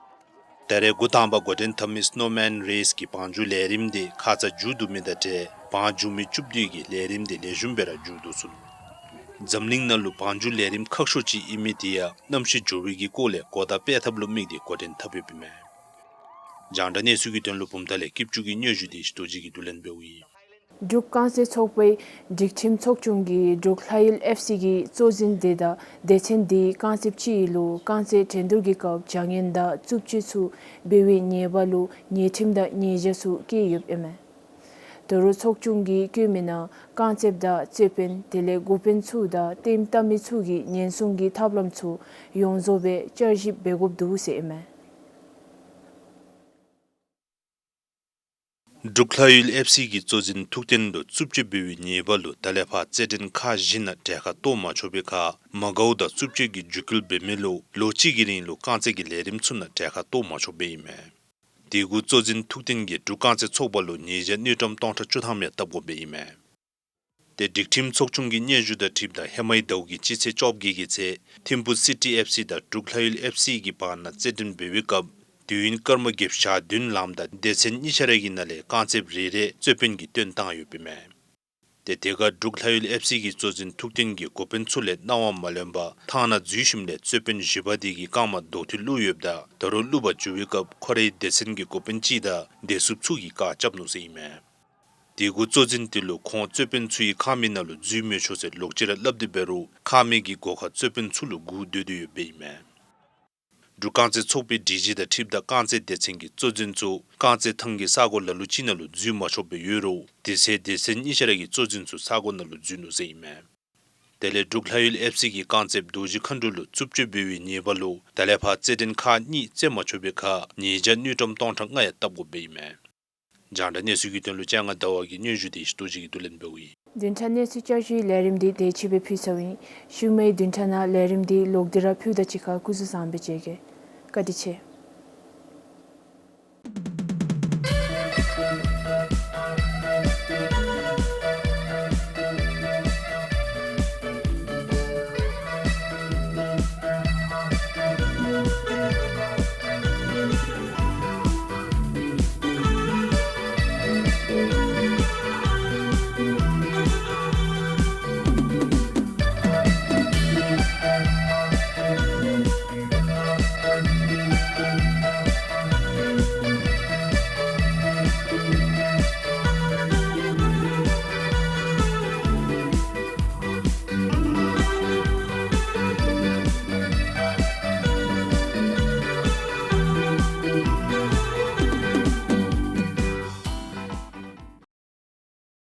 ད་རེས་འགོ་དང་པ་འགོ་འདྲེན་འཐབ་མི་སྣོ་མཱན་རེས་ཀྱི་བང་རྒྱུག་ལས་རིམ་དེ་ཁ་ཙ་མཇུག་བསྡུ་མི་དང་འབྲེལ་བང་རྒྱུག་མི་བཅུ་བདུན་གྱི་ལས་རིམ་དེ་ལེགས་ཤོམ་སྦེ་ར་མཇུག་བསྡུ་ཚུགས། འཛམ་གླིང་ནང་ལུ་བང་རྒྱུག་ལས་རིམ་ཁག་ཤོས་ཅིག་ཨིན་མི་དེ་ཡང་གནམ་གཤིས་འགྱུར་བའི་གི་སྐོར་ལས་གོ་བརྡ་སྤེལ་ཐབས་ལུ་དམིགས་ཏེ་འགོ་འདྲེན་འཐབ་ཡོདཔ་ཨིན་མས། རྒྱང་བསྒྲགས་གནས་ཚུལ་གྱི་དོན་ལུ་བུམ་ཐང་ལས་སྐྱིད་ཅུང་གི་སྙན་ཞུ་དེ་ཞི་རྡོ་རྗེ་གིས་བསྡུ་ལེན་འབདཝ་ཨིན། འབྲུག་རྐང་རྩེད་ཚོགས་པའི་སྒྲིག་ཁྲིམས་ཚོགས་ཆུང་གིས་འབྲུག་ལྷ་ཡུལ་ཨེཕ་སི་གི་གཙོ་འཛིན་དེ་དང་སྡེ་ཚན་དེའི་རྐང་རྩེདཔ་ཅིག་ལུ་རྐང་རྩེད་འགྲན་བསྡུར་གྱི་སྐབས་བྱ་ངན་དང་རྩུབ་སྤྱོད་ཚུ་འབད་བའི་ཉེས་པ་ལུ་ཉེས་ཁྲིམས་དང་ཉེས་བྱ་ཚུ་བཀལ་ཡོདཔ་ཨིན་མས། ད་རུང་ཚོགས་ཆུང་གིས་བཀོད་མི་ནང་རྐང་རྩེདཔ་དང་རྩེད་དཔོན་དེ་ལས་འགོ་དཔོན་ཚུ་དང་ལྟདམོ་བལྟ་མི་ཚུ་གིས་ཉེན་སྲུང་གི་ཐབས་ལམ་ཚུ་ཡོངས་རྫོགས་སྦེ་བསྐྱར་ཞིབ་འབད་དགོཔ་འདུག་ཟེར་ཨིན་མས། འབྲུག་ལྷ་ཡུལ་ཨེཕ་སི་གི་གཙོ་འཛིན་ཐུགས་རྟེན་ལུ་རྩུབ་སྤྱོད་འབད་བའི་ཉེས་པ་ལུ་ད་ལས་ཕར་རྩེད་འགྲན་ཁག་བཞི་ནང་གྲལ་ཁར་གཏོགས་མ་ཆོག་པའི་ཁར་མ་དགའཝ་དང་རྩུབ་སྤྱོད་ཀྱི་འཇིགས་སྐུལ་འབད་མི་ལུ་ལོ་གཅིག་གི་རིང་ལུ་རྐང་རྩེད་ཀྱི་ལས་རིམ་ཚུ་ནང་གྲལ་ཁར་གཏོགས་མ་ཆོགཔ་ཨིན་མས། དེ་གུ་གཙོ་འཛིན་ཐུགས་རྟེན་གྱིས་འབྲུག་རྐང་རྩེད་ཚོགས་པ་ལུ་ཉེས་བྱ་དངུལ་ཀྲམ་སྟོང་ཕྲག་བཅུ་ཐམ་ཡང་བཏབ་དགོཔ་ཨིན་མས། ཏེ་སྒྲིག་ཁྲིམས་ཚོགས་ཆུང་གི་སྙན་ཞུ་དང་འཁྲིལཝ་ད་ཧེ་མའི་ཟླཝ་གི་སྤྱི་ཚེས་བཅོ་བརྒྱད་ཀྱི་ཚེ་ཐིམ་ཕུ་སི་ཊི་ཨེཕ་སི་དང་འབྲུག་ལྷ་ཡུལ་ཨེཕ་སི་གི་བར་ན་རྩེད་འགྲན་འབད་བའི་སྐབས་དུས་ཡུན་སྐར་མ་བརྒྱད་ཅུ་གྱ་བདུན་ལངམ་ད་སྡེ་ཚན་གཉིས་ཆ་ར་གི་ནང་ལས་རྐང་རྩེདཔ་རེ་རེ་རྩོད་དཔོན་གྱིས་བཏོན་བཏང་ཡོདཔ་ཨིན་མས། ཏེ་དེ་ཁར་འབྲུག་ལྷ་ཡུལ་ཨེཕ་སི་གི་གཙོ་འཛིན་ཐུགས་རྟེན་གྱིས་འགོ་དཔོན་ཚུ་ལས་གནང་བ་མ་ལེན་པར་ཐང་ནང་འཛུལ་ཞིནམ་ལས་རྩོད་དཔོན་བཞི་པ་དེ་གི་རྐངམ་རྡོག་ཐུད་བླུགས་ཡོདཔ་ད་ད་རུང་བླུག་པར་འགྱུར་བའི་སྐབས་ཁོ་རའི་སྡེ་ཚན་གྱི་འགོ་དཔོན་ཅིག་དང་སྡེ་སྲིདཔ་ཚུ་གིས་བཀག་རྐྱབ་ནུག་ཟེར་ཨིན་མས། དེ་གུ་གཙོ་འཛིན་དེ་ལུ་ཁོང་རྩོད་དཔོན་ཚུ་གི་ཁང་མིག་ནང་ལུ་འཛུལ་མི་ཆོག་ཟེར་ལོག་ཅི་ར་སླབ་སྟེ་འབད་རུང་ཁང་མིག་གི་སྒོ་ཁར་རྩོད་དཔོན་ཚུ་ལུ་སྒུག་སྡོད་དེ་ཡོདཔ་ཨིན་མས། འབྲུག་རྐང་རྩེད་ཚོགས་པའི་སྒྲིག་གཞི་དང་འཁྲིལཝ་ད་རྐང་རྩེད་སྡེ་ཚན་གྱི་གཙོ་འཛིན་ཚུ་རྐང་རྩེད་ཐང་གི་ས་གོ་ལ་ལུ་ཅིག་ནང་ལུ་འཛུལ་མ་ཆོགཔ་སྦེ་ཡོད་རུང་དེ་ཚེ་སྡེ་ཚན་གཉིས་ཆ་ར་གི་གཙོ་འཛིན་ཚུ་ས་གོ་ནང་ལུ་འཛུལ་ནུག་ཟེར་ཨིན་མས། དེ་ལས་འབྲུག་ལྷ་ཡུལ་ཨེཕ་སི་གི་རྐང་རྩེདཔ་རྡོ་རྗེ་མཁའ་འགྲོ་ལུ་རྩུབ་སྤྱོད་འབད་བའི་ཉེས་པ་ལུ་ད་ལས་ཕར་རྩེད་འགྲན་ཁག་གཉིས་རྩེད་མ་ཆོག་པའི་ཁར་ཉེས་བྱ་དངུལ་ཀྲམ་སྟོང་ཕྲག་ལྔ་ཡང་བཏབ་དགོཔ་ཨིན་མས། རྒྱང་བསྒྲགས་གནས་ཚུལ་གྱི་དོན་ལུ་ལྕང་ང་ཟླ་བ་གི་སྙན་ཞུ་དེ་ཞི་རྡོ་རྗེ་གིས་བསྡུ་ལེན་འབདཝ་ཨིན། བདུན་ཕྲག་གནས་ཚུལ་བསྐྱར་ཞུའི་ལས་རིམ་འདི་དེ་ཅིག་སྦེ་ཕུལ་ཚརཝ་ཨིན། ཤུལ་མའི་བདུན་ཕྲག་ནང་ལས་རིམ་འདི་ལོག་སྟེ་ར་ཕུལཝ་ད་གཅིག་ཁར་སྐུ་གཟུགས་བཟང་པོ་སྦེ་མཇལ་གེ། བཀའ་དྲིན་ཆེ།